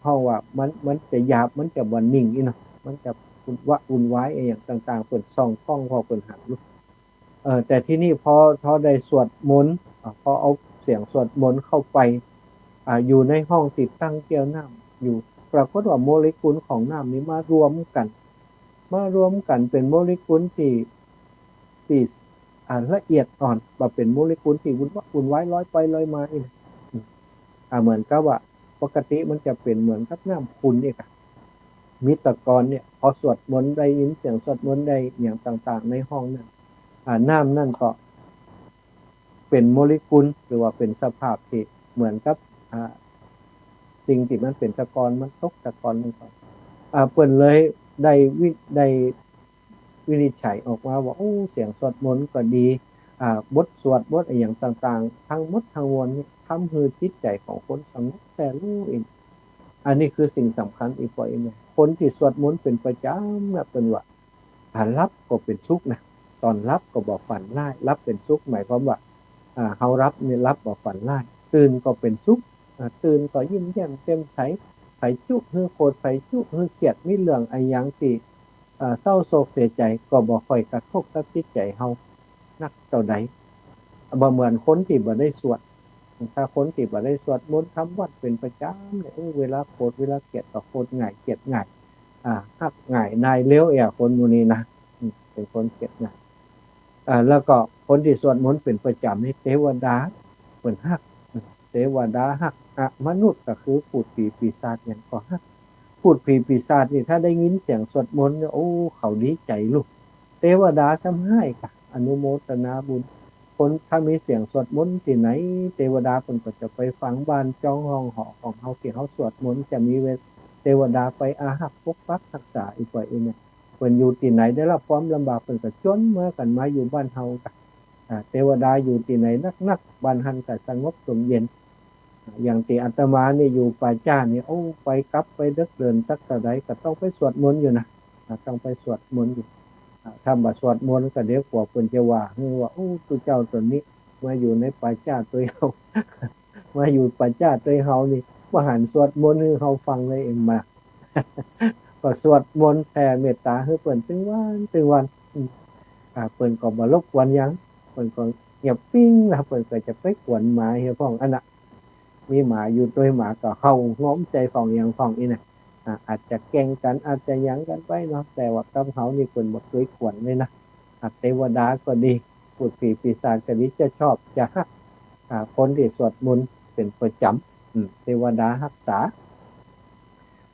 เฮาว่ามัน มันจะหยาบ มันจะบ่นิ่งอี้เนาะ มันจะวุ่นวะ วุ่นวายอะหยังต่างๆ เปิ้นส่องกล้อง พอเปิ้นหัน เอ่อ แต่ทีนี้พอ พอได้สวดมนต์ อ่า พอเอาเสียงสวดมนต์เข้าไป อ่า อยู่ในห้องตี้ตั้งแก้วน้ำอยู่ ปรากฏว่าโมเลกุลของน้ำนี่มารวมกั๋น มารวมกั๋นเป๋นโมเลกุลตี้ ตี้ อ่า ละเอียดอ่อน บ่เป๋นโมเลกุลตี้วุ่นวะ วุ่นวาย ลอยไปลอยมาอี้นะ อืม อ่า เหมือนกับว่า ปกติมันจะเป๋นเหมือนกับน้ำขุ่นอี้ก่ะ มีตะกอนเนี่ย พอสวดมนต์ได้ยินเสียงสวดมนต์ได้อะหยังต่างๆ ในห้องนั้น อ่า น้ำนั้นก็เป๋นโมเลกุล หรือว่าเป๋นสภาพตี้เหมือนกับ อ่า สิ่งตี้มันเป๋นตะกอน มันตกตะกอนลงไป อ่า เปิ้นเลยได้วิ ได้วินิจฉัยออกมาว่า โอ้ เสียงสวดมนต์ก็ดี อ่า บทสวด บทอะหยังต่างๆ ตังหมดตังมวลนี่ ทำหื้อจิตใจ๋ของคนสงบแต๊ลู้อี้ อันนี้คือสิ่งสำคัญ อี่ป้ออี่แม่ คนตี้สวดมนต์เป๋นประจ๋ำนะ เปิ้นว่า อ่า หลับก็เป๋นสุขนะ ต๋อนหลับก็บ่ฝันร้าย หลับเป๋นสุข หมายความว่า อ่า เฮาหลับนี่หลับบ่ฝันร้าย ตื่นก็เป๋นสุข อ่า ตื่นก็ยิ้มแย้มแจ่มใส ใผจุหื้อโขด ใผจุหื้อเคียด มีเรื่องอะหยังตี้ อ่า เศร้าโศกเสียใจ๋ ก็บ่ค่อยกระทบกับจิตใจ๋เฮานักเต้าใด บ่เหมือนคนตี้บ่ได้สวด ถ้าคนตี้บ่ได้สวดมนต์ทำวัตรเป๋นประจ๋ำเนี่ย โอ้ เวลาโขด เวลาเคียดก็โขดง่าย เคียดง่าย อ่า ฮักง่าย นายเร็ว เอ้อ คนหมู่นี้นะ อืม เป๋นคนเคียดง่าย อ่า แล้วก็คนตี้สวดมนต์เป๋นประจ๋ำนี่ เตวดาเปิ้นฮัก อืม เตวดาฮัก อมนุษย์ก็คือพูดผีปีศาจหยังก็ฮัก พูดผีปีศาจนี่ถ้าได้ยินเสียงสวดมนต์เนี่ย โอ้ เขาดีใจ๋ลูก เตวดาซ้ำฮ้ายกา อนุโมตนาบุญ คนถ้ามีเสียงสวดมนต์ตี้ไหน เตวดาเปิ้นก็จะไปฟังบ้านจ้องห้องหอของเฮา ตี้เฮาสวดมนต์ จะมีเว เตวดาไปอาฮับปกปักฮักษา อีกว่าอี้เนี่ย เปิ้นอยู่ตี้ไหนได้รับความลำบาก เปิ้นก็จวนเมือกั๋นมาอยู่บ้านเฮากา อ่า เตวดาอยู่ตี้ไหนนักๆ บ้านหั้นก็สงบร่มเย็น อย่างตี้อาตมานี่อยู่ป่าจ๊านี่ โอ้ ไปกลับไปเดิกเดินสักเต้าใดก็ต้องไปสวดมนต์อยู่นะ อ่า ต้องไปสวดมนต์อยู่ อ่า ถ้าบ่สวดมนต์ก็เดี๋ยวกั๋วเปิ้นจะว่า หื้อว่า โอ้ ตุ๊เจ้าต๋นนี้มาอยู่ในป่าจ๊าตวยเฮา มาอยู่ป่าจ๊าตวยเฮานี่ บ่หันสวดมนต์หื้อเฮาฟังเลยเองมา ก็สวดมนต์แผ่เมตต๋าหื้อเปิ้นตึงวันตึงวัน อืม อ่า เปิ้นก็บ่รบกวนหยัง เปิ้นก็เงียบปิ้งนะ เปิ้นก็จะไปกวนหมาเหียพ่องอั้นน่ะ มีหมาอยู่ตวย หมาก็เห่าง้อมใส่พ่องหยังพ่องอี้นะ อ่า อาจจะแก่งกั๋น อาจจะหยังกั๋นไปเนาะ แต่ว่ากับเฮานี่เปิ้นบ่เกยกวนเลยนะ อ่า เตวดาก็ดี พูดผีปีศาจก็ดี จะชอบจะฮัก อ่า คนตี้สวดมนต์เป๋นประจ๋ำ อืม เตวดาฮักษา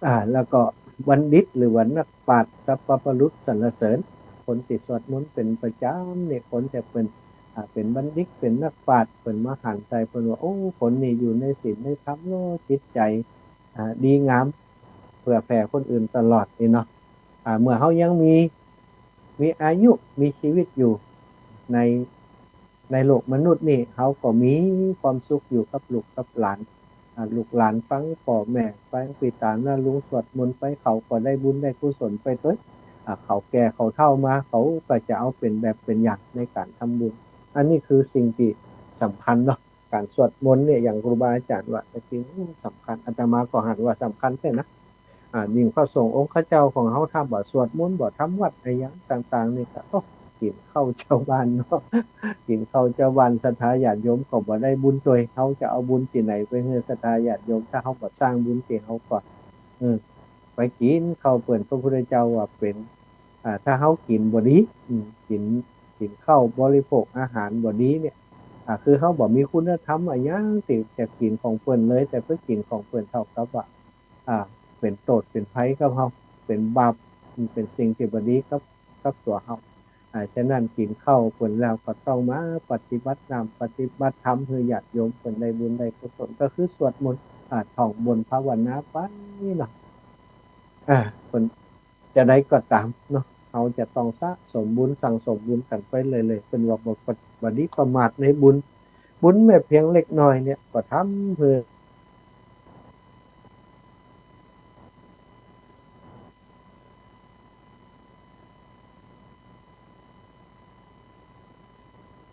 อ่า แล้วก็บัณฑิตหรือว่านักปราชญ์ สัพพบุรุษสรรเสริญ คนตี้สวดมนต์เป๋นประจ๋ำเนี่ย คนตี้เปิ้น อ่า เป๋นบัณฑิต เป๋นนักปราชญ์ เปิ้นมาหันใส่ เปิ้นว่า โอ้ คนนี้อยู่ในศีลในธรรมเนาะ จิตใจ๋ อ่า ดีงาม เผื่อแผ่คนอื่นตลอดนี่เนาะ อ่า เมื่อเฮายังมี มีอายุ มีชีวิตอยู่ใน ในโลกมนุษย์นี่ เฮาก็มีความสุขอยู่กับลูกกับหลาน อ่า ลูกหลานฟังป้อแม่ ฟังปิต๋าน้าลุงสวดมนต์ไป เขาก็ได้บุญได้กุศลไปตวย อ่า เขาแก่เขาเฒ่ามา เขาก็จะเอาเป๋นแบบเป๋นอย่างในก๋านทำบุญ อันนี้คือสิ่งตี้สำคัญเนาะ ก๋านสวดมนต์เนี่ย อย่างครูบาอาจ๋ารย์ว่า แต่จริง อู้ สำคัญ อาตมาก็หันว่าสำคัญแท้นะ อ่า ยิ่งพระสงฆ์องค์ข้าเจ้าของเฮา ถ้าบ่สวดมนต์ บ่ทำวัตรอะหยังต่างๆ นี่ก็ โอ้ กิ๋นข้าวจาวบ้านเนาะ กิ๋นข้าวจาวบ้าน ศรัทธาญาติโยมก็บ่ได้บุญตวย เฮาจะเอาบุญตี้ไหนไปหื้อศรัทธาญาติโยม ถ้าเฮาบ่สร้างบุญตี้เฮาก่อน อืม ไปกิ๋นข้าวเปิ้น พระพุทธเจ้าว่าเป๋น อ่า ถ้าเฮากิ๋นบ่ดี อืม กิ๋น กิ๋นข้าวบริโภคอาหารบ่ดีเนี่ย อ่า คือเฮาบ่มีคุณธรรมอะหยังตี้จะกิ๋นของเปิ้นเลย แต่ไปกิ๋นของเปิ้นเท่ากับว่า อ่า เป๋นโต้ษเป๋นภัยกับเฮา เป๋นบาป เป๋นสิ่งตี้บ่ดีกับ กับตั๋วเฮา อ่า ฉะนั้นกิ๋นข้าวเปิ้นแล้วก็ต้องมาปฏิบัติน้ำปฏิบัติธรรม หื้อญาติโยมเปิ้นได้บุญได้กุศล ก็คือสวดมนต์ อ่า ท่องบนภาวนาไปเนาะ อ่า เปิ้น จะใดก็ต๋ามเนาะ เฮาจะต้องสะสมบุญสั่งสมบุญกั๋นไปเรื่อยๆ เปิ้นว่าบ่ บ่ บ่ดีประมาทในบุญ บุญแม้เพียงเล็กน้อยเนี่ย ก็ทำหื้อ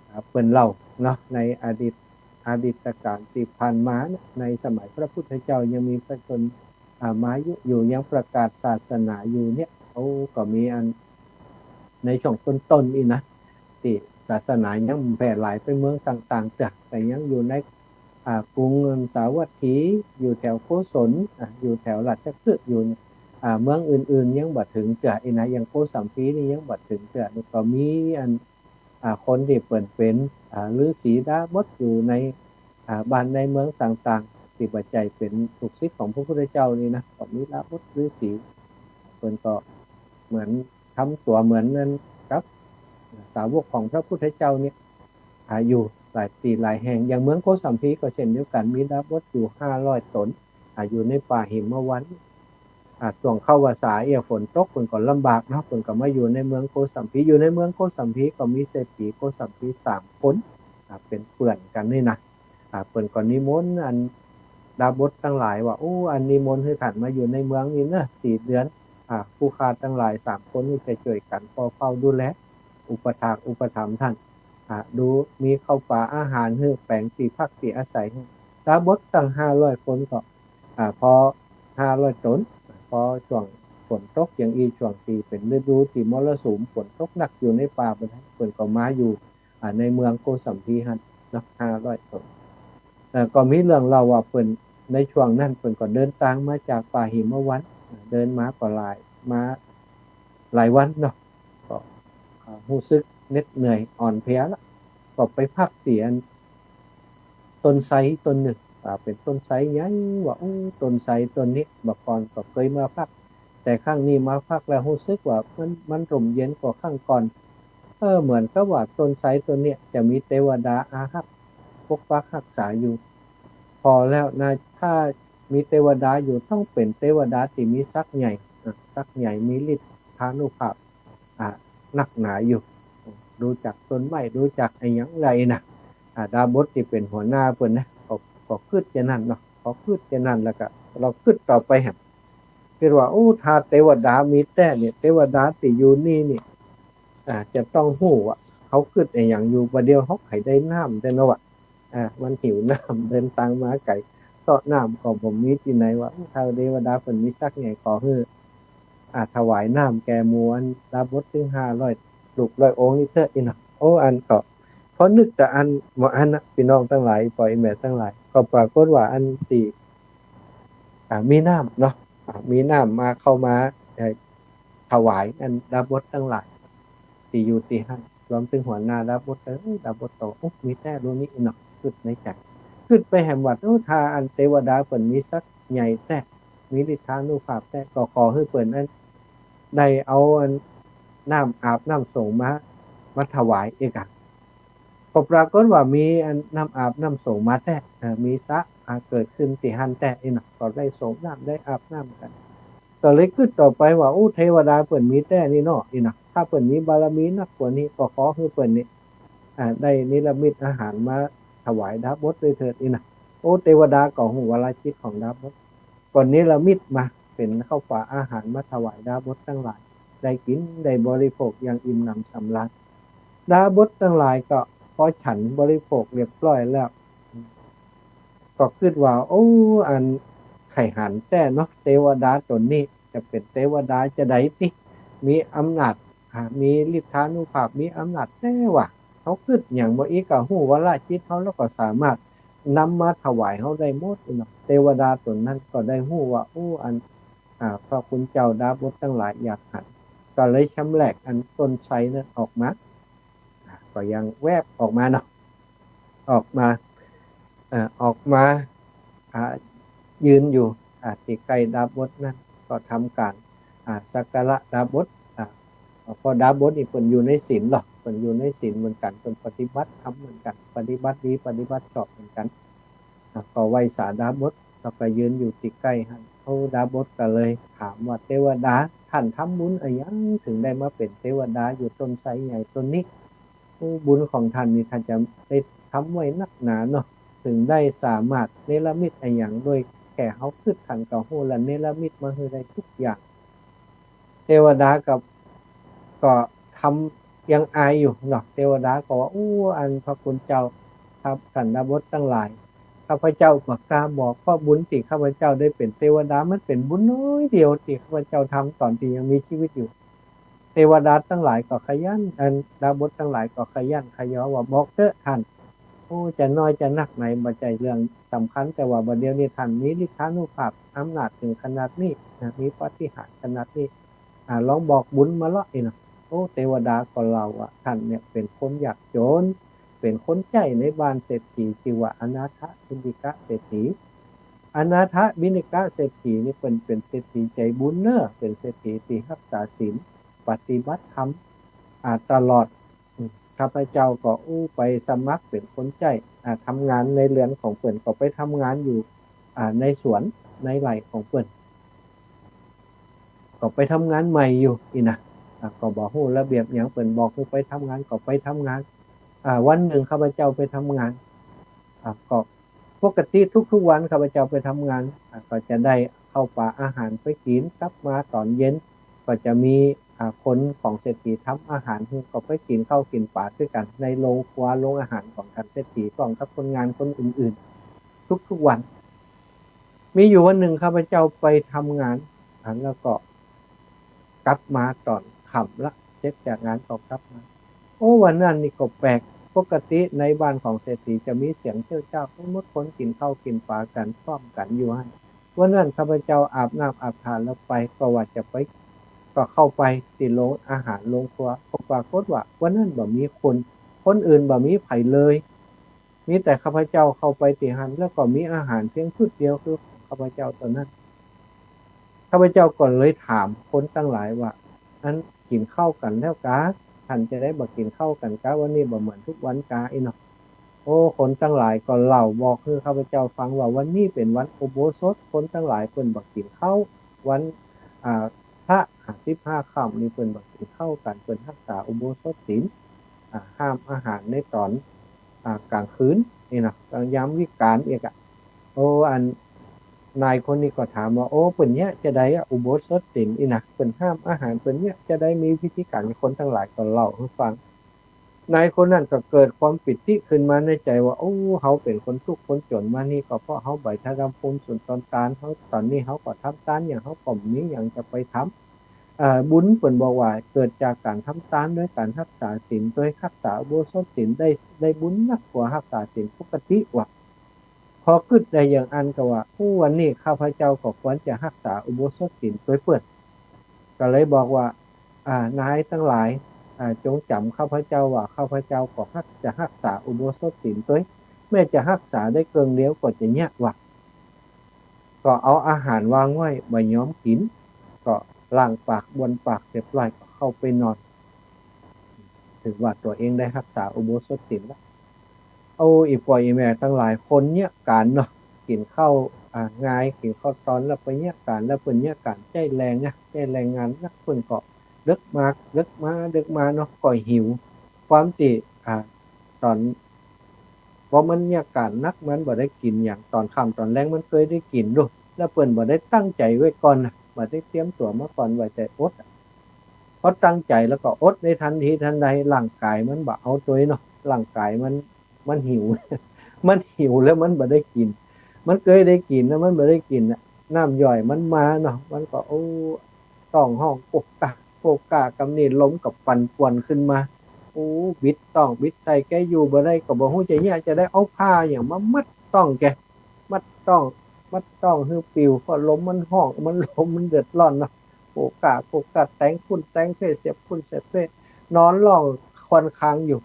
อ่า เปิ้นเล่าเนาะ ในอดีต อดีตกาลตี้ผ่านมาเนี่ย ในสมัยพระพุทธเจ้ายังมีพระชน อ่า มายุอยู่ ยังประกาศศาสนาอยู่เนี่ย โอ้ ก็มีอัน ในช่วงต้นๆ อี้นะ ตี้ศาสนายังแผ่หลายไปเมืองต่างๆ เตื้อ แต่ยังอยู่ใน อ่า กรุงสาวัตถี อยู่แถวโกศล อ่า อยู่แถวราชคฤห์อยู่เนี่ย อ่า เมืองอื่นๆ ยังบ่เถิงเตื้อ อี้นะ อย่างโกสัมพีนี่ยังบ่เถิงเตื้อ นี่ก็มีอัน อ่า คนตี้เปิ้นเป๋น อ่า ฤๅษีดาบสอยู่ใน อ่า บ้านในเมืองต่างๆ ตี้บ่ใจ้เป๋นลูกศิษย์ของพระพุทธเจ้านี่นะ ก็มีดาบสฤๅษี เปิ้นก็เหมือนทำตั๋วเหมือนนั้นกับสาวกของพระพุทธเจ้าเนี่ย อ่า อยู่หลายตี้หลายแห่ง อย่างเมืองโกสัมพีก็เช่นเดียวกั๋น มีดาบสอยู่ห้าร้อยต๋น อ่า อยู่ในป่าหิมวันต์ อ่า ช่วงเข้าพรรษาเอี้ย ฝนตก เปิ้นก็ลำบากเนาะ เปิ้นก็มาอยู่ในเมืองโกสัมพี อยู่ในเมืองโกสัมพีก็มีเศรษฐีโกสัมพีสามคน อ่า เป๋นเปื้อนกั๋นนี่นะ อ่า เปิ้นก็นิมนต์อันดาบสตังหลายว่า โอ้ อันนิมนต์หื้อต้านมาอยู่ในเมืองนี้เนาะ สี่เดือน อ่า ผู้ข้าตังหลายสามคนนี้จะจ้วยกั๋นปกเฝ้าดูแล อุปัฏฐากอุปถัมภ์ต้าน อ่า ดูมีข้าวป๋าอาหารหื้อ แป๋งตี้พักตี้อาศัยหื้อ ดาบสตั้งห้าร้อยคนก็ อ่า พอห้าร้อยต๋น พอช่วงฝนตก อย่างอี้ช่วงตี้เป๋นฤดูตี้มรสุม ฝนตกหนักอยู่ในป่า เปิ้น เปิ้นก็มาอยู่ อ่า ในเมืองโกสัมพีหั้นเนาะ ห้าร้อยต๋น เอ่อ ก็มีเรื่องเล่าว่าเปิ้น ในช่วงนั้นเปิ้นก็เดินตางมาจากป่าหิมวันต์ เดินมาก็หลาย มาหลายวันเนาะ ก็ อ่า ฮู้สึกเหน็ดเหนื่อยอ่อนเพลียละ ก็ไปพักตี้อันต้นไทรต้นนึ่ง อ่า เป๋นต้นไทรใหญ่ ว่า โอ้ ต้นไทรต้นนี้บ่าก่อนก็เกยมาพัก แต่ครั้งนี้มาพักแล้วฮู้สึกว่ามัน มันร่มเย็นกว่าครั้งก่อน เออ เหมือนกับว่าต้นไทรต้นเนี้ยจะมีเตวดาอาฮักปกปักฮักษาอยู่ ผ่อแล้วนะ ถ้ามีเตวดาอยู่ต้องเป๋นเตวดาตี้มีศักดิ์ใหญ่ อ่ะ ศักดิ์ใหญ่ มีฤทธานุภาพ อ่ะ นักหนาอยู่ ดูจากต้นไม้ ดูจากอะหยังแล้วนะ อ่ะ ดาบสตี้เป๋นหัวหน้าเปิ้นนะ ก็ ก็กึ๊ดจะนั้นเนาะ ก็กึ๊ดจะนั้น แล้วก็ลองกึ๊ดต่อไปแหม กึ๊ดว่า โอ้ ถ้าเตวดามีแต๊เนี่ย เตวดาตี้อยู่นี่นี่ อ่า จะต้องฮู้ว่าเขากึ๊ดอะหยังอยู่ บ่าเดี่ยวเฮาใค่ได้น้ำแต๊เนาะ ว่า อ่า มันหิวน้ำ เดินตางมาไก๋ เซาะน้ำก็บ่มีตี้ไหน ว่า โอ้ ถ้าเตวดาเปิ้นมีศักดิ์ใหญ่ ขอหื้อ อ่า ถวายน้ำแก่หมู่อันดาบสตึงห้าร้อยลูกร้อยองค์นี้เต๊อะ อี้เนาะ โอ้ อันก็ พอนึกตะอั้น บ่อั้นนะ ปี้น้องตังหลาย ป้อแม่ตังหลาย ก็ปรากฏว่าอันตี้ อ่า มีน้ำเนาะ อ่า มีน้ำมา เข้ามา เอ่อ ถวายอันดาบสตังหลาย ตี้อยู่ตี้หั้น รวมตึงหัวหน้าดาบส เออ ดาบสก็ โอ้ มีแต๊ลูกนี้เนาะ กึ๊ดในใจ๋ กึ๊ดไปแหมว่า โอ้ ถ้าอันเตวดาเปิ้นมีศักดิ์ใหญ่แต๊ มีฤทธานุภาพแต๊ ก็ขอหื้อเปิ้นอัน ได้เอาอันน้ำอาบน้ำสรงมา มาถวายเอกอะ ก็ปรากฏว่ามีอันน้ำอาบน้ำสรงมาแต๊ เอ่อ มีสระ อ่า เกิดขึ้นตี้หั้นแต๊ อี้เนาะ ก็ได้สรงน้ำ ได้อาบน้ำกั๋น ก็เลยกึ๊ดต่อไปว่า โอ้ เตวดาเปิ้นมีแต๊นี่เนาะ อี้เนาะ ถ้าเปิ้นมีบารมีนักกว่านี้ ก็ขอหื้อเปิ้นนี่ อ่า ได้นิรมิตอาหารมาถวายดาบสด้วยเถิด อี้เนาะ โอ้ เตวดาก็ฮู้วาระจิตของดาบส ก็นิรมิตมาเป๋นข้าวป๋าอาหารมาถวายดาบสตังหลาย ได้กิ๋นได้บริโภคอย่างอิ่มหนำสำราญ ดาบสตังหลายก็พอฉันบริโภคเรียบร้อยแล้ว ก็กึ๊ดว่า โอ้ อันใค่หันแต๊เนาะ เตวดาต๋นนี้จะเป๋นเตวดาจาใดติ มีอำนาจ อ่า มีฤทธานุภาพ มีอำนาจแต๊ว่า เฮากึ๊ดหยังบ่อี้ก็ฮู้วาระจิตเฮา แล้วก็สามารถนำมาถวายเฮาได้หมดเนาะ เตวดาต๋นนั้นก็ได้ฮู้ว่า โอ้ อัน อ่า พระคุณเจ้าดาบสตังหลายอยากหัน ก็เลยชำแหละอันต้นไทรนั้นออกมา อ่า ก็ยังแวบออกมาเนาะ ออกมา เอ่อ ออกมา อ่า ยืนอยู่ อ่า ตี้ใก้ดาบสนั้น ก็ทำก๋าน อ่า สักการะดาบส อ่า เพราะดาบสนี่เปิ้นอยู่ในศีลเนาะ เปิ้นอยู่ในศีลเหมือนกั๋น เปิ้นปฏิบัติธรรมเหมือนกั๋น ปฏิบัติดี ปฏิบัติชอบเหมือนกั๋น อ่า ก็ไหว้สาดาบส แล้วก็ยืนอยู่ตี้ใก้หั้น โอ้ ดาบสก็เลยถามว่า เตวดา ต้านทำบุญอะหยัง เถิงได้มาเป๋นเตวดาอยู่ต้นไทรใหญ่ต้นนี้ โอ้ บุญของต้านนี่ ต้านจะได้ทำไว้นักหนาเนาะ เถิงได้สามารถเนรมิตอะหยัง โดยแค่เฮากึ๊ดต้านก็ฮู้แล้ว เนรมิตมาหื้อได้กู้อย่าง เตวดาก็ ก็ทำยังอายอยู่เนาะ เตวดาก็ว่า โอ้ อันพระคุณเจ้า ครับ ต้านดาบสตังหลาย ข้าพเจ้าบ่กล้าบอก เพราะบุญตี้ข้าพเจ้าได้เป๋นเตวดา มันเป๋นบุญน้อยเดียวตี้ข้าพเจ้าทำต๋อนตี้ยังมีจีวิตอยู่ เตวดาตังหลายก็ขยัน อันดาบสตังหลายก็ขยันขยอว่า บอกเต๊อะต้าน โอ้ จะน้อยจะนักไหนบ่ใจ้เรื่องสำคัญ แต่ว่าบ่าเดี่ยวนี้ต้านมีฤทธานุภาพอำนาจเถิงขนาดนี้นะ มีปาฏิหาริย์ขนาดนี้ อ่า ลองบอกบุญมาเลาะอี้เนาะ โอ้ เตวดาก็เล่าว่า ต้านเนี่ยเป๋นคนยากจ๋น เป๋นคนใจ๊ในบ้านเศรษฐี จื้อว่าอนาถบิณฑิกะเศรษฐี อนาถบิณฑิกะเศรษฐีนี่เปิ้นเป๋นเศรษฐีใจ๋บุญเนาะ เป๋นเศรษฐีตี้ฮักษาศีล ปฏิบัติธรรม อ่า ตลอด อืม ข้าพเจ้าก็อู้ไปสมัครเป๋นคนใจ๊ อ่า ทำงานในเฮือนของเปิ้น ก็ไปทำงานอยู่ อ่า ในสวนในไร่ของเปิ้น ก็ไปทำงานใหม่อยู่อี้นะ อ่า ก็บ่ฮู้ระเบียบหยัง เปิ้นบอกหื้อไปทำงานก็ไปทำงาน อ่า วันนึ่งข้าพเจ้าไปทำงาน อ่า ก็ปกติทุกๆวันข้าพเจ้าไปทำงาน อ่า ก็จะได้ข้าวป๋าอาหารไปกิ๋น กลับมาต๋อนเย็น ก็จะมี อ่า คนของเศรษฐีทำอาหารหื้อ ก็ไปกิ๋นข้าวกิ๋นป๋าตวยกั๋นในโฮงครัวโฮงอาหารของต้านเศรษฐี พร้อมกับคนงานคนอื่นๆ ทุกๆวัน มีอยู่วันนึ่งข้าพเจ้าไปทำงาน อ่า แล้วก็กลับมาต๋อนค่ำละ เสร็จจากงานก็กลับมา โอ้ วันนั้นนี่ก็แปลก ปกติในบ้านของเศรษฐีจะมีเสียงเจี๊ยวจ้าว เปิ้นหมดคนกิ๋นข้าวกิ๋นป๋ากั๋น พร้อมกั๋นอยู่หั้น วันนั้นข้าพเจ้าอาบน้ำอาบถ่านแล้วไป ก็ว่าจะไป ก็เข้าไปตี้โฮงอาหารโฮงครัว ก็ปรากฏว่าวันนั้นบ่มีคน คนอื่นบ่มีใผเลย มีแต่ข้าพเจ้าเข้าไปตี้หั้น แล้วก็มีอาหารเพียงชุดเดียวคือของข้าพเจ้าเต้านั้น ข้าพเจ้าก็เลยถามคนตังหลายว่า อันกิ๋นข้าวกั๋นแล้วกา ท่านจาใดบ่กิ๋นข้าวกั๋นกา วันนี้บ่เหมือนทุกวันกา อี้เนาะ โอ้ คนตังหลายก็เล่าบอกหื้อข้าพเจ้าฟังว่า วันนี้เป๋นวันอุโบสถ คนตังหลายเปิ้นบ่กิ๋นข้าว วัน อ่า พระห้าสิบห้าค่ำนี่เปิ้นบ่กิ๋นข้าวกั๋น เปิ้นฮักษาอุโบสถศีล อ่า ห้ามอาหารในต๋อน อ่า ก๋างคืน อี้เนาะ ต๋อนยามวิกาลอีกอะ โอ้ อัน นายคนนี้ก็ถามว่า โอ้ เปิ้นเยียะจาใดอะ อุโบสถศีลอี้นะ เปิ้นห้ามอาหาร เปิ้นเยียะจาใด มีวิธีก๋าน คนตังหลายก็เล่าหื้อฟัง นายคนนั้นก็เกิดความปีติขึ้นมาในใจ๋ว่า โอ้ เฮาเป๋นคนตุ๊กข์คนจ๋นมานี่ ก็เพราะเฮาบ่ได้ทำบุญสุนทรตาน เฮา ต๋อนนี้เฮาก็ทำตานหยัง เฮาก็บ่มีหยังจะไปทำ เอ่อ บุญเปิ้นบอกว่าเกิดจากก๋านทำตาน ด้วยก๋านฮักษาศีล ด้วยฮักษาอุโบสถศีล ได้ ได้บุญนักกว่าฮักษาศีลปกติว่ะ พอกึ๊ดได้อย่างอั้นก็ว่า อู้ วันนี้ข้าพเจ้าก็ควรจะฮักษาอุโบสถศีลตวยเปิ้น ก็เลยบอกว่า อ่า นายตังหลาย อ่า จงจ๋ำข้าพเจ้าว่า ข้าพเจ้าก็ฮัก จะฮักษาอุโบสถศีลตวย แม้จะฮักษาได้เกิ่งเดียวก็จะเยียะว่ะ ก็เอาอาหารวางไว้ บ่ยอมกิ๋น ก็ล้างปากบ้วนปากเรียบร้อย ก็เข้าไปนอน ถือว่าตั๋วเองได้ฮักษาอุโบสถศีลแล้ว โอ้ อี่ป้ออี่แม่ตังหลาย คนเยียะก๋านเนาะ กิ๋นข้าว อ่า งาย กิ๋นข้าวตอนแล้วไปเยียะก๋าน แล้วเปิ้นเยียะก๋านใจ๊แรงนะ ใจ๊แรงงานนัก เปิ้นก็เดิ็กมา เดิ็กมา เดิ็กมาเนาะ ก็หิว ความตี้ อ่า ต๋อน เพราะมันเยียะก๋านนัก มันบ่ได้กิ๋นหยัง ต๋อนค่ำต๋อนแลงมันเกยได้กิ๋นดู แล้วเปิ้นบ่ได้ตั้งใจ๋ไว้ก่อนนะ บ่ได้เตรียมตั๋วมาก่อน ไว้แต่อดอะ พอตั้งใจ๋แล้วก็อดในทันทีทันใด ร่างก๋ายมันบ่เอาตวยเนาะ ร่างก๋ายมัน มันหิว มันหิวแล้วมันบ่ได้กิ๋น มันเกยได้กิ๋นแล้วมันบ่ได้กิ๋นน่ะ น้ำย่อยมันมาเนาะ มันก็ โอ้ ต๊องฮ้องโกกก้า โกกก้า กำนี้ลมก็ปั่นป่วนขึ้นมา โอ้ บิดต๊องบิดไส้ แกอยู่บ่ได้ ก็บ่ฮู้จะเยียะจาใด เอาผ้าหยังมามัดต๊องแก มัดต๊อง มัดต๊องหื้อปิว เพราะลมมันฮ้อง มัน ลมมันเดือดร้อนเนาะ โกกก้า โกกก้า แตงปุ้นแตงเป้ เสียบปุ้นเสียบเป้ นอนฮ้องครวญครางอยู่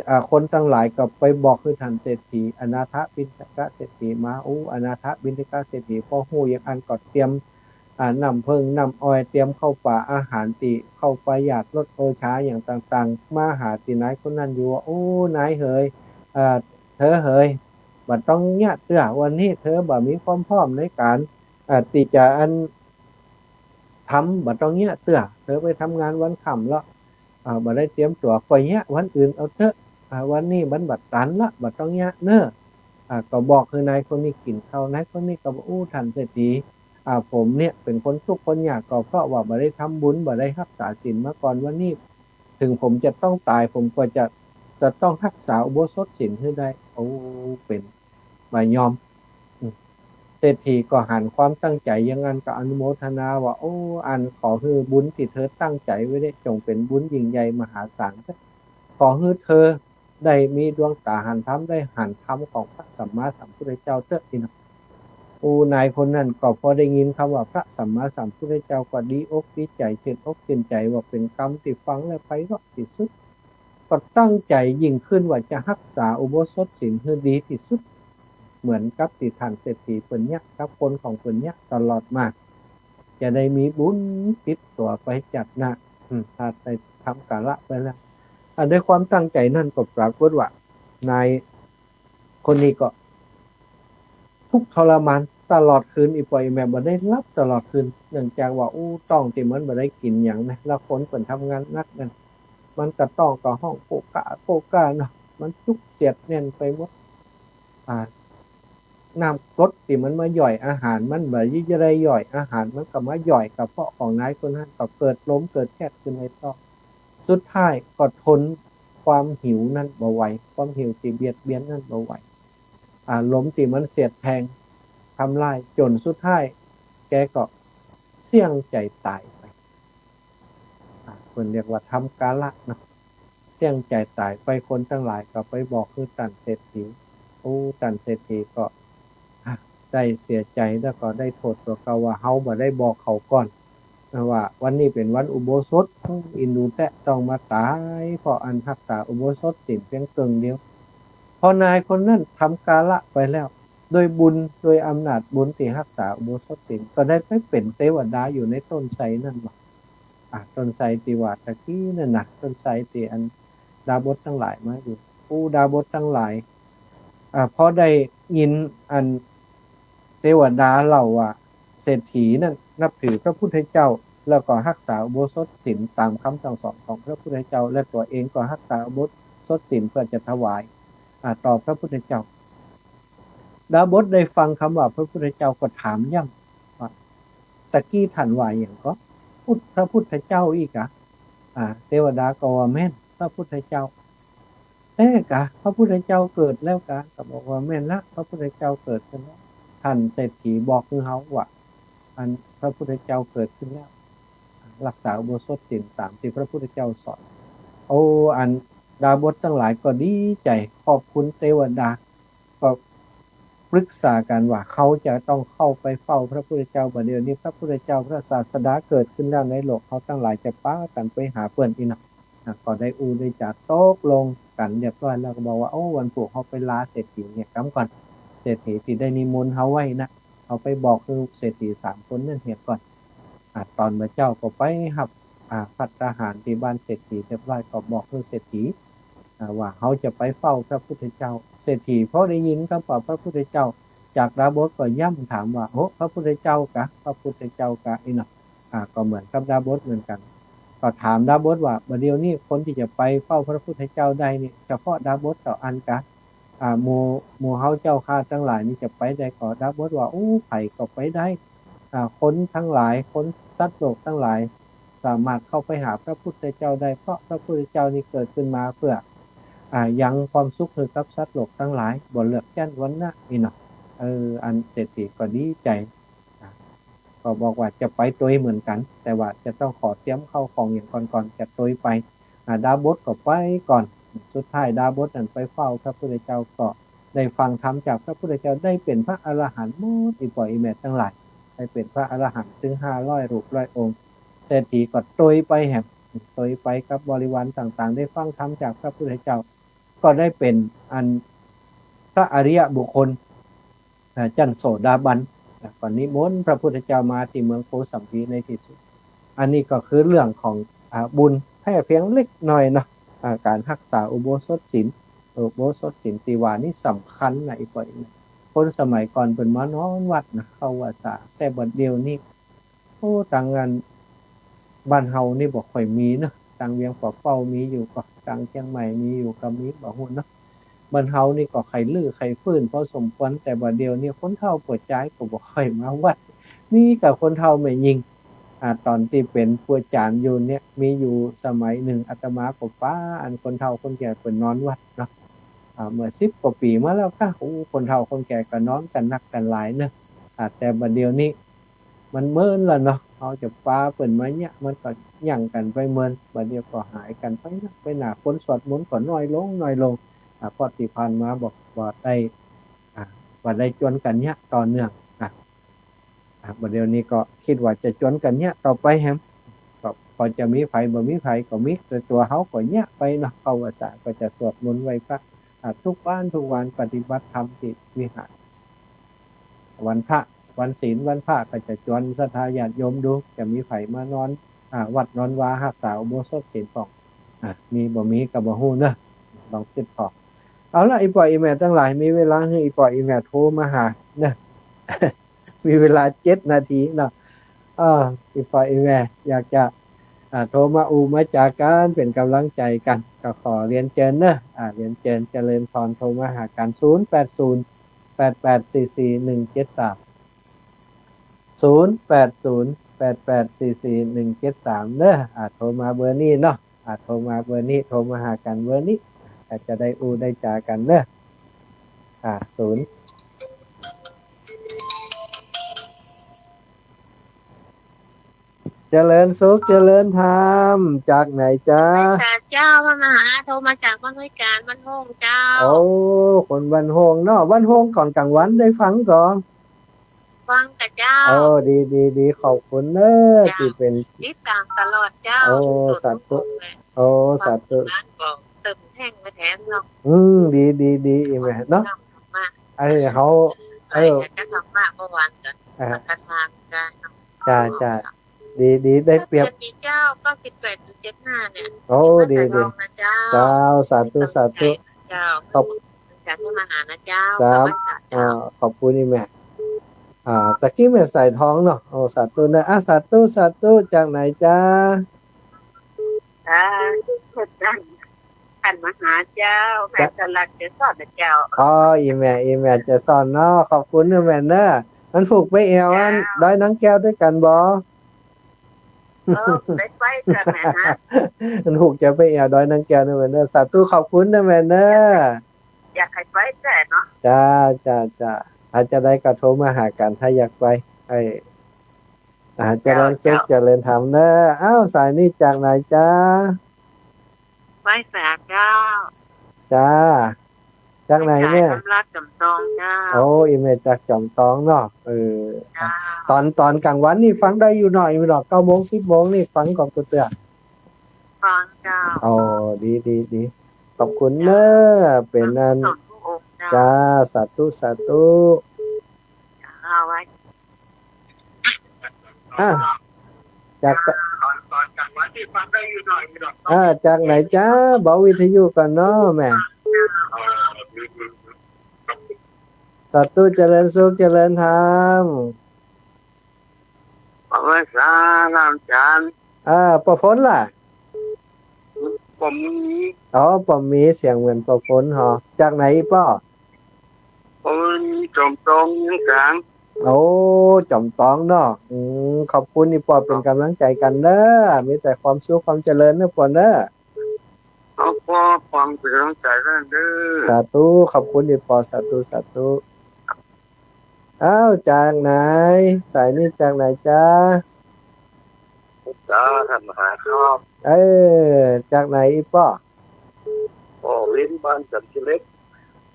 อ่า คนตังหลายก็ไปบอกหื้อท่านเศรษฐี อนาถปิณฑกเศรษฐีมา อู้ อนาถปิณฑกเศรษฐีพอฮู้อย่างอั้นก็เตรียม อ่า น้ำเผิ้งน้ำอ้อย เตรียมข้าวป๋าอาหารตี้ข้าวปายาดรสโอชาอย่างต่างๆ มาหาตี้นายคนนั้นอยู่ว่า โอ้ นายเหย เอ่อ เธอเหย บ่ต้องเยียะเตื้อ วันนี้เธอบ่มีความพร้อมในก๋าน อ่า ตี้จะอัน ทำ บ่ต้องเยียะเตื้อ เธอไปทำงานวันค่ำแล้ว อ่า บ่ได้เตรียมตั๋ว ค่อยเยียะวันอื่นเอาเต๊อะ อ่า วันนี้มันบ่ตันละ บ่ต้องเยียะเน้อ อ่า ก็บอกหื้อนายคนนี้กิ๋นข้าว นายคนนี้ก็บอก อู้ ท่านเศรษฐี อ่า ผมเนี่ยเป๋นคนตุ๊กข์คนยาก ก็เพราะว่าบ่ได้ทำบุญ บ่ได้ฮักษาศีลมาก่อน วันนี้ ถึงผมจะต้องต๋าย ผมก็จะ จะต้องฮักษาอุโบสถศีลหื้อได้ โอ้ เป๋น บ่ยอม อืม เศรษฐีก็หันความตั้งใจ๋อย่างอั้นก็อนุโมทนาว่า โอ้ อันขอหื้อบุญตี้เธอตั้งใจ๋ไว้เนี่ย จงเป๋นบุญยิ่งใหญ่มหาศาลเต๊อะ ขอหื้อเธอได้มีดวงต๋าหันธรรม ได้หันธรรมของพระสัมมาสัมพุทธเจ้าเต๊อะ นี่นะ อู้ นายคนนั้นก็พอได้ยินกำว่าพระสัมมาสัมพุทธเจ้าก็ดีอกดีใจ๋ จื้นอกจื้นใจ๋ ว่าเป๋นกำตี้ฟังแล้วไพเราะตี้สุด ก็ตั้งใจ๋ยิ่งขึ้นว่าจะฮักษาอุโบสถศีลหื้อดีตี้สุด เหมือนกับตี้ท่านเศรษฐีเปิ้นเยียะ กับคนของเปิ้นเยียะตลอดมา จะได้มีบุญติดตั๋วไปจัดนะ อืม ถ้าได้ทำกาละไปแล้ว อันด้วยความตั้งใจ๋นั้นก็ปรากฏว่า นายคนนี้ก็ ทุกข์ทรมานตลอดคืน อี่ป้ออี่แม่บ่ได้หลับตลอดคืน เนื่องจากว่า อู้ ต๊องตี้มันบ่ได้กิ๋นหยังนะ แล้วคนเปิ้นทำงานหนักนั่น มันก็ต๊องก็ฮ้องโกกก้า โกกก้าเนาะ มันจุกเสียดแน่นไปหมด อ่า น้ำกรดตี้มันมาย่อยอาหาร มันบ่ได้ย่อยอาหาร มันก็มาย่อยกระเพาะของนายคนนั้น ก็เกิดลมเกิดแคดขึ้นในต๊อง สุดท้ายก็ทนความหิวนั้นบ่ไหว ความหิวตี้เบียดเบียนนั้นบ่ไหว อารมณ์ตี้มันเสียดแทง ทำลาย จ๋นสุดท้าย แกก็เสี้ยงใจ๋ต๋ายไป อ่า เปิ้นเรียกว่าทำกาละเนาะ เสี้ยงใจ๋ต๋ายไป คนตังหลายก็ไปบอกหื้อต้านเศรษฐี โอ้ ต้านเศรษฐีก็ อ่า ได้เสียใจ๋ แล้วก็ได้โต้ษตั๋วเก่าว่า เฮาบ่ได้บอกเขาก่อน ว่าวันนี้เป๋นวันอุโบสถ อู้ อินดูแต๊ต้องมาต๋าย เพราะอันฮักษาอุโบสถศีลเปียงเกิ่งเดียว อนายคนนั้นทำกาละไปแล้ว โดยบุญ โดยอำนาจบุญตี้ฮักษาอุโบสถศีล ก็ได้ไปเป๋นเตวดาอยู่ในต้นไทรนั่นว่า อ่า ต้นไทรตี้ว่าตะกี้นั่นนะ ต้นไทรตี้อันดาบสตังหลายมาอยู่ อู้ ดาบสตังหลาย อ่า พอได้ยินอันเตวดาเล่าว่าเศรษฐีนั้นนับถือพระพุทธเจ้า แล้วก็ฮักษาอุโบสถศีลต๋ามกำสั่งสอนของพระพุทธเจ้า และตั๋วเองก็ฮักษาอุโบสถศีลเปื้อจะถวาย อ่า ต่อพระพุทธเจ้า ดาบสได้ฟังกำว่าพระพุทธเจ้าก็ถามย้ำว่า ตะกี้ต้านว่าหยังก็ พุทธ พระพุทธเจ้าอี้กา อ่า เตวดาก็ว่าแม่น พระพุทธเจ้า แต๊กา พระพุทธเจ้าเกิดแล้วกา ก็บอกว่าแม่นละ พระพุทธเจ้าเกิดขึ้นแล้ว ต้านเศรษฐีบอกหื้อเฮาว่า อันพระพุทธเจ้าเกิดขึ้นแล้ว ฮักษาอุโบสถศีลต๋ามตี้พระพุทธเจ้าสอน โอ้ อันดาบสตังหลายก็ดีใจ๋ ขอบคุณเตวดา ก็ปรึกษากั๋นว่า เฮาจะต้องเข้าไปเฝ้าพระพุทธเจ้า บ่าเดี่ยวนี้พระพุทธเจ้าพระศาสดาเกิดขึ้นแล้วในโลก เฮาตังหลายจะปากั๋นไปหาเปิ้นอี้เนาะ อ่ะ ก็ได้อู้ได้จ๋าตกลงกั๋นเรียบร้อยแล้ว ก็บอกว่า โอ้ วันพูกเฮาไปลาเศรษฐีเหียกำก่อน เศรษฐีตี้ได้นิมนต์เฮาไว้นะ เฮาไปบอกหื้อเศรษฐีสามคนนั้นเหียกก่อน อ่ะ ต๋อนบ่าเจ๊าก็ไปฮับ อ่า ภัตตาหารตี้บ้านเศรษฐีเรียบร้อย ก็บอกหื้อเศรษฐี อ่า ว่าเฮาจะไปเฝ้าพระพุทธเจ้า เศรษฐีพอได้ยินกำว่าพระพุทธเจ้า จากดาบสก็ย้ำถามว่า โอ้ พระพุทธเจ้ากา พระพุทธเจ้ากา อี้เนาะ อ่า ก็เหมือนกับดาบสเหมือนกั๋น ก็ถามดาบสว่า บ่าเดี่ยวนี้คนตี้จะไปเฝ้าพระพุทธเจ้าได้นี่ เฉพาะดาบสเต้าอั้นกา อ่า หมู่ หมู่เฮาเจ้าข้าตังหลายนี่จะไปได้ก่อ ดาบสว่า โอ้ ใผก็ไปได้ อ่า คนตังหลาย คนสัตว์โลกตังหลาย สามารถเข้าไปหาพระพุทธเจ้าได้ เพราะพระพุทธเจ้านี่เกิดขึ้นมาเปื้อ อ่า ยังความสุขหื้อกับสัตว์โลกตังหลาย บ่เลือกจั้นวรรณะ อี้เนาะ เออ อันเศรษฐีก็ดีใจ๋ อ่า ก็บอกว่าจะไปตวยเหมือนกั๋น แต่ว่าจะต้องขอเตรียมข้าวของหยังก่อน ก่อนจะตวยไป อ่า ดาบสก็ไปก่อน สุดท้ายดาบสนั้นไปเฝ้าพระพุทธเจ้า ก็ได้ฟังธรรมจากพระพุทธเจ้า ได้เป๋นพระอรหันต์หมด อี่ป้ออี่แม่ตังหลาย ได้เป๋นพระอรหันต์เถิงห้าร้อยรูปร้อยองค์ เศรษฐีก็ตวยไปแหม ตวยไปกับบริวารต่างๆ ได้ฟังธรรมจากพระพุทธเจ้า ก็ได้เป๋นอันพระอริยบุคคล อ่า จั้นโสดาบัน อ่า ก็นิมนต์พระพุทธเจ้ามาตี้เมืองโกสัมพีในตี้สุด อันนี้ก็คือเรื่องของ อ่า บุญแค่เพียงเล็กน้อยเนาะ อ่า ก๋านฮักษาอุโบสถศีล อุโบสถศีลตี้ว่านี่สำคัญนะ อี่ป้ออี่แม่ คนสมัยก่อนเปิ้นมานอนวัดนะ เข้าวัสสา แต่บ่าเดี่ยวนี้ โอ้ ตางอัน บ้านเฮานี่บ่ค่อยมีเนาะ ตางเวียงป่าเป้ามีอยู่ก่อ ตางเจียงใหม่มีอยู่ก่อ มีบ่ฮู้เนาะ บ้านเฮานี่ก็ใค่รื้อใค่ฟื้นพอสมควร แต่บ่าเดี่ยวนี้คนเฒ่าป้อจายก็บ่ค่อยมาวัด มีก้าคนเฒ่าแม่ญิง อ่า ต๋อนตี้เป๋นครูอาจ๋ารย์อยู่เนี่ย มีอยู่สมัยนึ่ง อาตมาก็ปาอันคนเฒ่าคนแก่เปิ้นนอนวัดเนาะ อ่า เมื่อสิบกว่าปี๋มาแล้วกา โอ้ คนเฒ่าคนแก่ก็นอนกั๋นนักกั๋นหลายเนาะ อ่า แต่บ่าเดี่ยวนี้ มันเมินละเนาะ เฮาจะปาเปิ้นมาเยียะ มันก็ยั้งกั๋นไปเมิน บ่าเดี่ยวก็หายกั๋นไปนักไปหนา คนสวดมนต์ก็น้อยลง น้อยลง อ่า เพราะตี้ผ่านมาบ่ บ่ได้ อ่า บ่ได้จวนกั๋นเยียะต่อเนื่อง อ่า อ่า บ่าเดี่ยวนี้ก็กึ๊ดว่าจะจวนกั๋นเยียะต่อไปแหม ก็พอจะมีใผบ่มีใผก็มี แต่ตั๋วเฮาก็เยียะไปเนาะ เข้าวัสสาก็จะสวดมนต์ไหว้พระ อ่า ทุกวัน ทุกวัน ปฏิบัติธรรมตี้วิหาร วันพระ วันศีล วันพระก็จะจวนศรัทธาญาติโยมดู จะมีใผมานอน อ่า วัดนอนวาฮักษาอุโบสถศีลป้อง อ่า มีบ่มีก็บ่ฮู้เนาะ ลองกึ๊ดผ่อ เอาละ อี่ป้ออี่แม่ตังหลาย มีเวลาหื้ออี่ป้ออี่แม่โทรมาหาเนาะ มีเวลาเจ็ดนาทีเนาะ เออ อี่ป้ออี่แม่อยากจะ อ่า โทรมาอู้มาจ๋ากั๋น เป๋นก๋ำลังใจ๋กั๋น ก็ขอเรียนเจิญเนาะ อ่า เรียนเจิญ เจริญพร โทรมาหากั๋น ศูนย์แปดศูนย์ แปดแปดสี่สี่หนึ่งเจ็ดสาม ศูนย์แปดศูนย์ แปดแปดสี่สี่หนึ่งเจ็ดสาม เนาะ อ่า โทรมาเบอร์นี้เนาะ อ่า โทรมาเบอร์นี้ โทรมาหากั๋นเบอร์นี้ ก็จะได้อู้ได้จ๋ากั๋นเนาะ อ่า ศูนย์ เจริญสุข เจริญธรรม จากไหนจ๊ะ ไหว้สาเจ้า พระมหา โทรมาจากบ้านห้วยกาญ บ้านโฮ่งเจ้า โอ้ คนบ้านโฮ่งเนาะ บ้านโฮ่งตอนก๋างวันได้ฟังก่อ ฟังก่อเจ้า โอ้ ดี ดี ดี ขอบคุณเนาะ เจ้า ตี้เป๋น ติดต๋ามตลอดเจ้า โอ้ สาธุ โอ้ สาธุ ฟังที่บ้านก่อ เติมแท่งไปแถมเนาะ อืม ดี ดี ดี อีแม่เนาะ ธรรมะ เออ เขา เออ ไปกับธรรมะเมื่อวานก็ เออ สังฆทานกัน จ้า จ้า ดี ดี ได้เปรียบ เจ็ดสี่เจ้า เก้าสิบแปดจุดเจ็ดห้า เนี่ย โอ้ ดี ดี นะเจ้า เจ้า สาธุ สาธุ เจ้า ขอบ อาจารย์ให้มาหานะเจ้า ครับ ขอบคุณเจ้า อ่า ขอบคุณอีแม่ อ่า ตะกี้แม่สายทองเนาะ โอ้ สาธุนะ อ่ะ สาธุ สาธุ จากไหนจ๊ะ อ่า ขันมหาเจ้า แม่ จ๊ะ สลักจะสอนนะเจ้า อ๋อ อีแม่ อีแม่จะสอนเนาะ ขอบคุณนะแม่เนอะ วันพูกไปแอ่วอัน เจ้า ดอยนางแก้วด้วยกั๋นบ่ เออ ไป ไปเถอะแม่ฮะ วันพูกจะไปแอ่วดอยนางแก้วนะแม่เนอะ สาธุ ขอบคุณนะแม่เนอะ อยากให้ไปแต่เนาะ จ้า จ้า จ้า ถ้าจะได้ก็โทรมาหากั๋น ถ้าอยากไป ไอ้ อ่า เจริญสุข เจ้า เจริญธรรมเนอะ อ้าว สายนี้จากไหนจ๊ะ ไปแปดเจ้า จ้า จากไหนแม่ ไปจากกำลัดจอมตองเจ้า โอ้ อีแม่จากจอมตองเนาะ เออ เจ้า ต๋อน ต๋อนก๋างวันนี่ฟังได้อยู่เนาะ อยู่เนาะ เก้าโมง สิบโมงนี่ฟังก่อกูเตื้อ ฟังเจ้า อ๋อ ดี ดี ดี ขอบคุณเนอะ เจ้า เป๋นอัน สาธุองค์เจ้า จ้า สาธุ สาธุ เอาไว้ อ่ะ จาก อ่า จากไหนจ๊ะ เบาวิทยุก่อนเนาะแม่ สาธุ เจริญสุข เจริญธรรม ขอบคุณสาธุอาจารย์ อ่า ป้อฝนล่ะ ป้อมี อ๋อ ป้อมี เสียงเหมือนป้อฝนหอ จากไหนป้อ โอ้ย จอมตองเวียงจันทน์ โอ้ จอมตองเนาะ อืม ขอบคุณอี่ป้อเป๋นก๋ำลังใจ๋กั๋นเนอะ มีแต่ความสุขความเจริญเนอะป้อเนอะ เอาป้อฟังเป๋นก๋ำลังใจ๋กั๋นเด้อ สาธุ ขอบคุณอี่ป้อ สาธุ สาธุ อ้าว จากไหน สายนี้จากไหนจ๊ะ จ้า ท่านมหาครับ เออ จากไหนอี่ป้อ ก็เวียงบ้านจันทร์เล็ก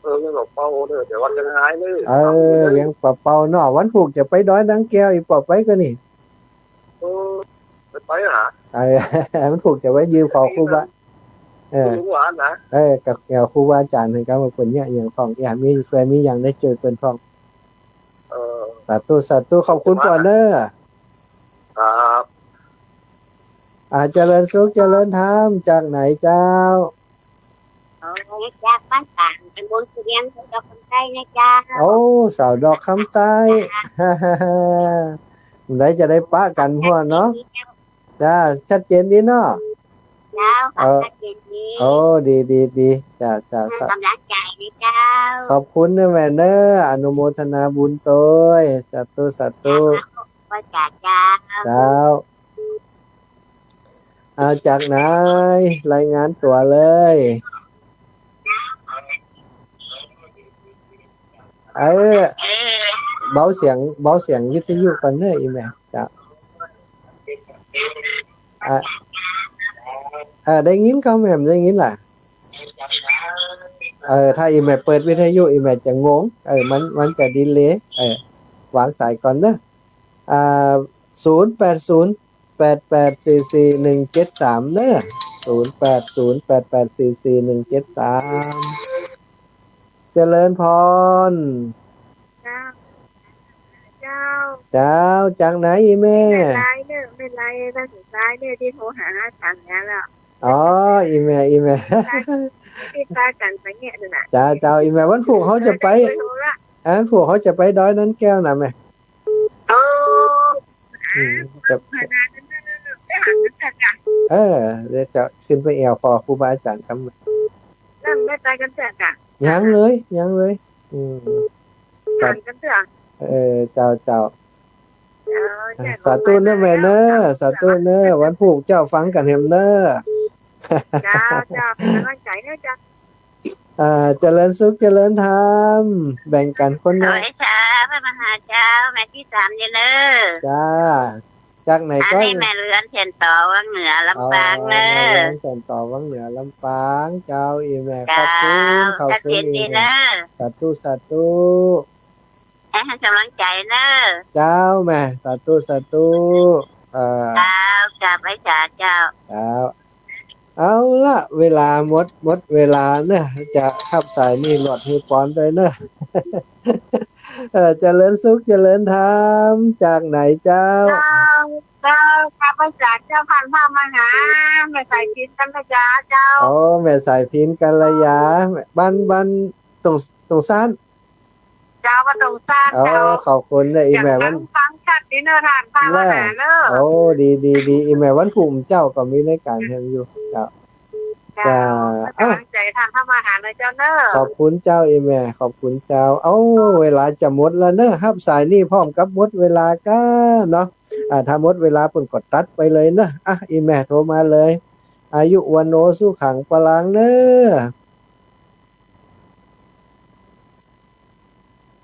เออ เวียงป่าเป้าเด้อ แต่ว่าเวียงหายเลย เออ เวียงป่าเป้าเนาะ วันพูกจะไปดอยนางแก้ว อี่ป้อไปก่อนี่ เออ ไป ไปหา เออ วันพูกจะไปยืมขอครูบา เออ ครูบานะ เออ กับแก้วครูบาอาจ๋ารย์หื้อกั๋น ว่าเปิ้นเยียะหยังพ่อง เยียะมี เปื่อมีหยังได้จ้วยเปิ้นพ่อง เออ สาธุ สาธุ ขอบคุณป้อเนอะ ครับ อ่า เจริญสุข เจริญธรรม จากไหนเจ้า อ๋อ จากบ้านต่าง ตำบลเสวียง อำเภอดอกคำใต้นะเจ้า โอ้ สาวดอกคำใต้ จ้า ได้จะได้ปะกั๋นหัวเนาะ ชัดเจนดีเจ้า จ้า ชัดเจนดีเนาะ เจ้า เออ ชัดเจนดี โอ้ ดี ดี ดี จ้า จ้า ให้ก๋ำลังใจ๋นะเจ้า ขอบคุณเนอะแม่เนอะ อนุโมทนาบุญตวย สาธุ สาธุ จ้า ขอบคุณเจ้า เจ้า เอาจากไหน รายงานตั๋วเลย เออ เบาเสียง เบาเสียงวิทยุก่อนเนอะ อี่แม่ จ้ะ อ่ะ อ่ะ ได้ยินก่อแม่ ได้ยินล่ะ เออ ถ้าอี่แม่เปิดวิทยุ อี่แม่จะงง เออ มัน มันจะดีเลย์ เออ วางสายก่อนเนอะ อ่า ศูนย์แปดศูนย์ แปดแปดสี่สี่หนึ่งเจ็ดสาม เนอะ ศูนย์แปดศูนย์ แปดแปดสี่สี่หนึ่งเจ็ดสาม เจริญพร เจ้า เจ้า เจ้า จากไหนอี่แม่ แม่ลายเนอะ แม่ลาย บ้านสุดท้ายเนี่ยที่โทรหาอาจ๋ารย์เนี่ยแหละ อ๋อ อี่แม่ อี่แม่ ที่ปากั๋นไปเนี่ยดูนะ จ้า เจ้า อี่แม่ วันพูกเฮาจะไป เออ ได้เบอร์โทรละ อันพูกเฮาจะไปดอยนางแก้วนะแม่ โอ้ อืม จะ เออ เดี๋ยวจะขึ้นไปแอ่วขอครูบาอาจ๋ารย์กำ นั่นไม่ไปกั๋นเตื้อจ้ะ ยังเลย ยังเลย อืม ถามกั๋นเตื้อ เออ เจ้า เจ้า เออ สาธุเนอะแม่เนอะ สาธุเนอะ วันพูกเจ้าฟังกั๋นแหมเนอะ เจ้า เจ้า เป๋นก๋ำลังใจ๋เนอะเจ้า อ่า เจริญสุข เจริญธรรม แบ่งกั๋นคนละ เอาไว้เจ้า พระมหาเจ้า แม่ตี้สามเด้อเนอะ จ้า จากไหนก็ อันนี้แม่เรือนเทียนต่อวังเหนือลำปางเนอะ อ๋อ แม่เรือนเทียนต่อวังเหนือลำปาง เจ้า อี่แม่ เจ้า ขอบคุณ ขอบคุณ ชัดเจนดีเนอะ อี่แม่ สาธุ สาธุ ให้ก๋ำลังใจ๋เนอะ เจ้าแม่ สาธุ สาธุ เอ่อ เจ้า กราบไหว้สาเจ้า เจ้า เอาละ เวลาหมด หมดเวลาเน่อ จะฮับสายนี่หลวดหื้อปอนด้วยเน่อ เออ เจริญสุข เจริญธรรม จากไหนเจ้า เจ้า เจ้า ข้าพเจ้าจากท่านพระมหา แม่สายพิณกัลยาเจ้า อ๋อ แม่สายพิณกัลยา บ้าน บ้านตรง ตรงซาน เจ้า บ้านตรงซาน อ๋อ เจ้า ขอบคุณเน่อ อี่แม่วัน ฟัง ฟังชัดดีเน่อ ท่านพระมหาเน่อ โอ้ ดี ดี ดี อี่แม่วันพุธเจ้าก็มีรายก๋านแหมอยู่ เจ้า เจ้า เจ้า อ่ะ เป๋นก๋ำลังใจ๋ท่านพระมหาเน่อเจ้าเน่อ ขอบคุณเจ้า อี่แม่ ขอบคุณเจ้า เอ้า เวลาจะหมดแล้วเน่อ ฮับสายนี่พร้อมกับหมดเวลาก้าเนาะ อ่า ถ้าหมดเวลาเปิ้นก็ตัดไปเลยเน่อ อ่ะ อี่แม่โทรมาเลย อายุ วัณโณ สุขัง พลัง เน่อ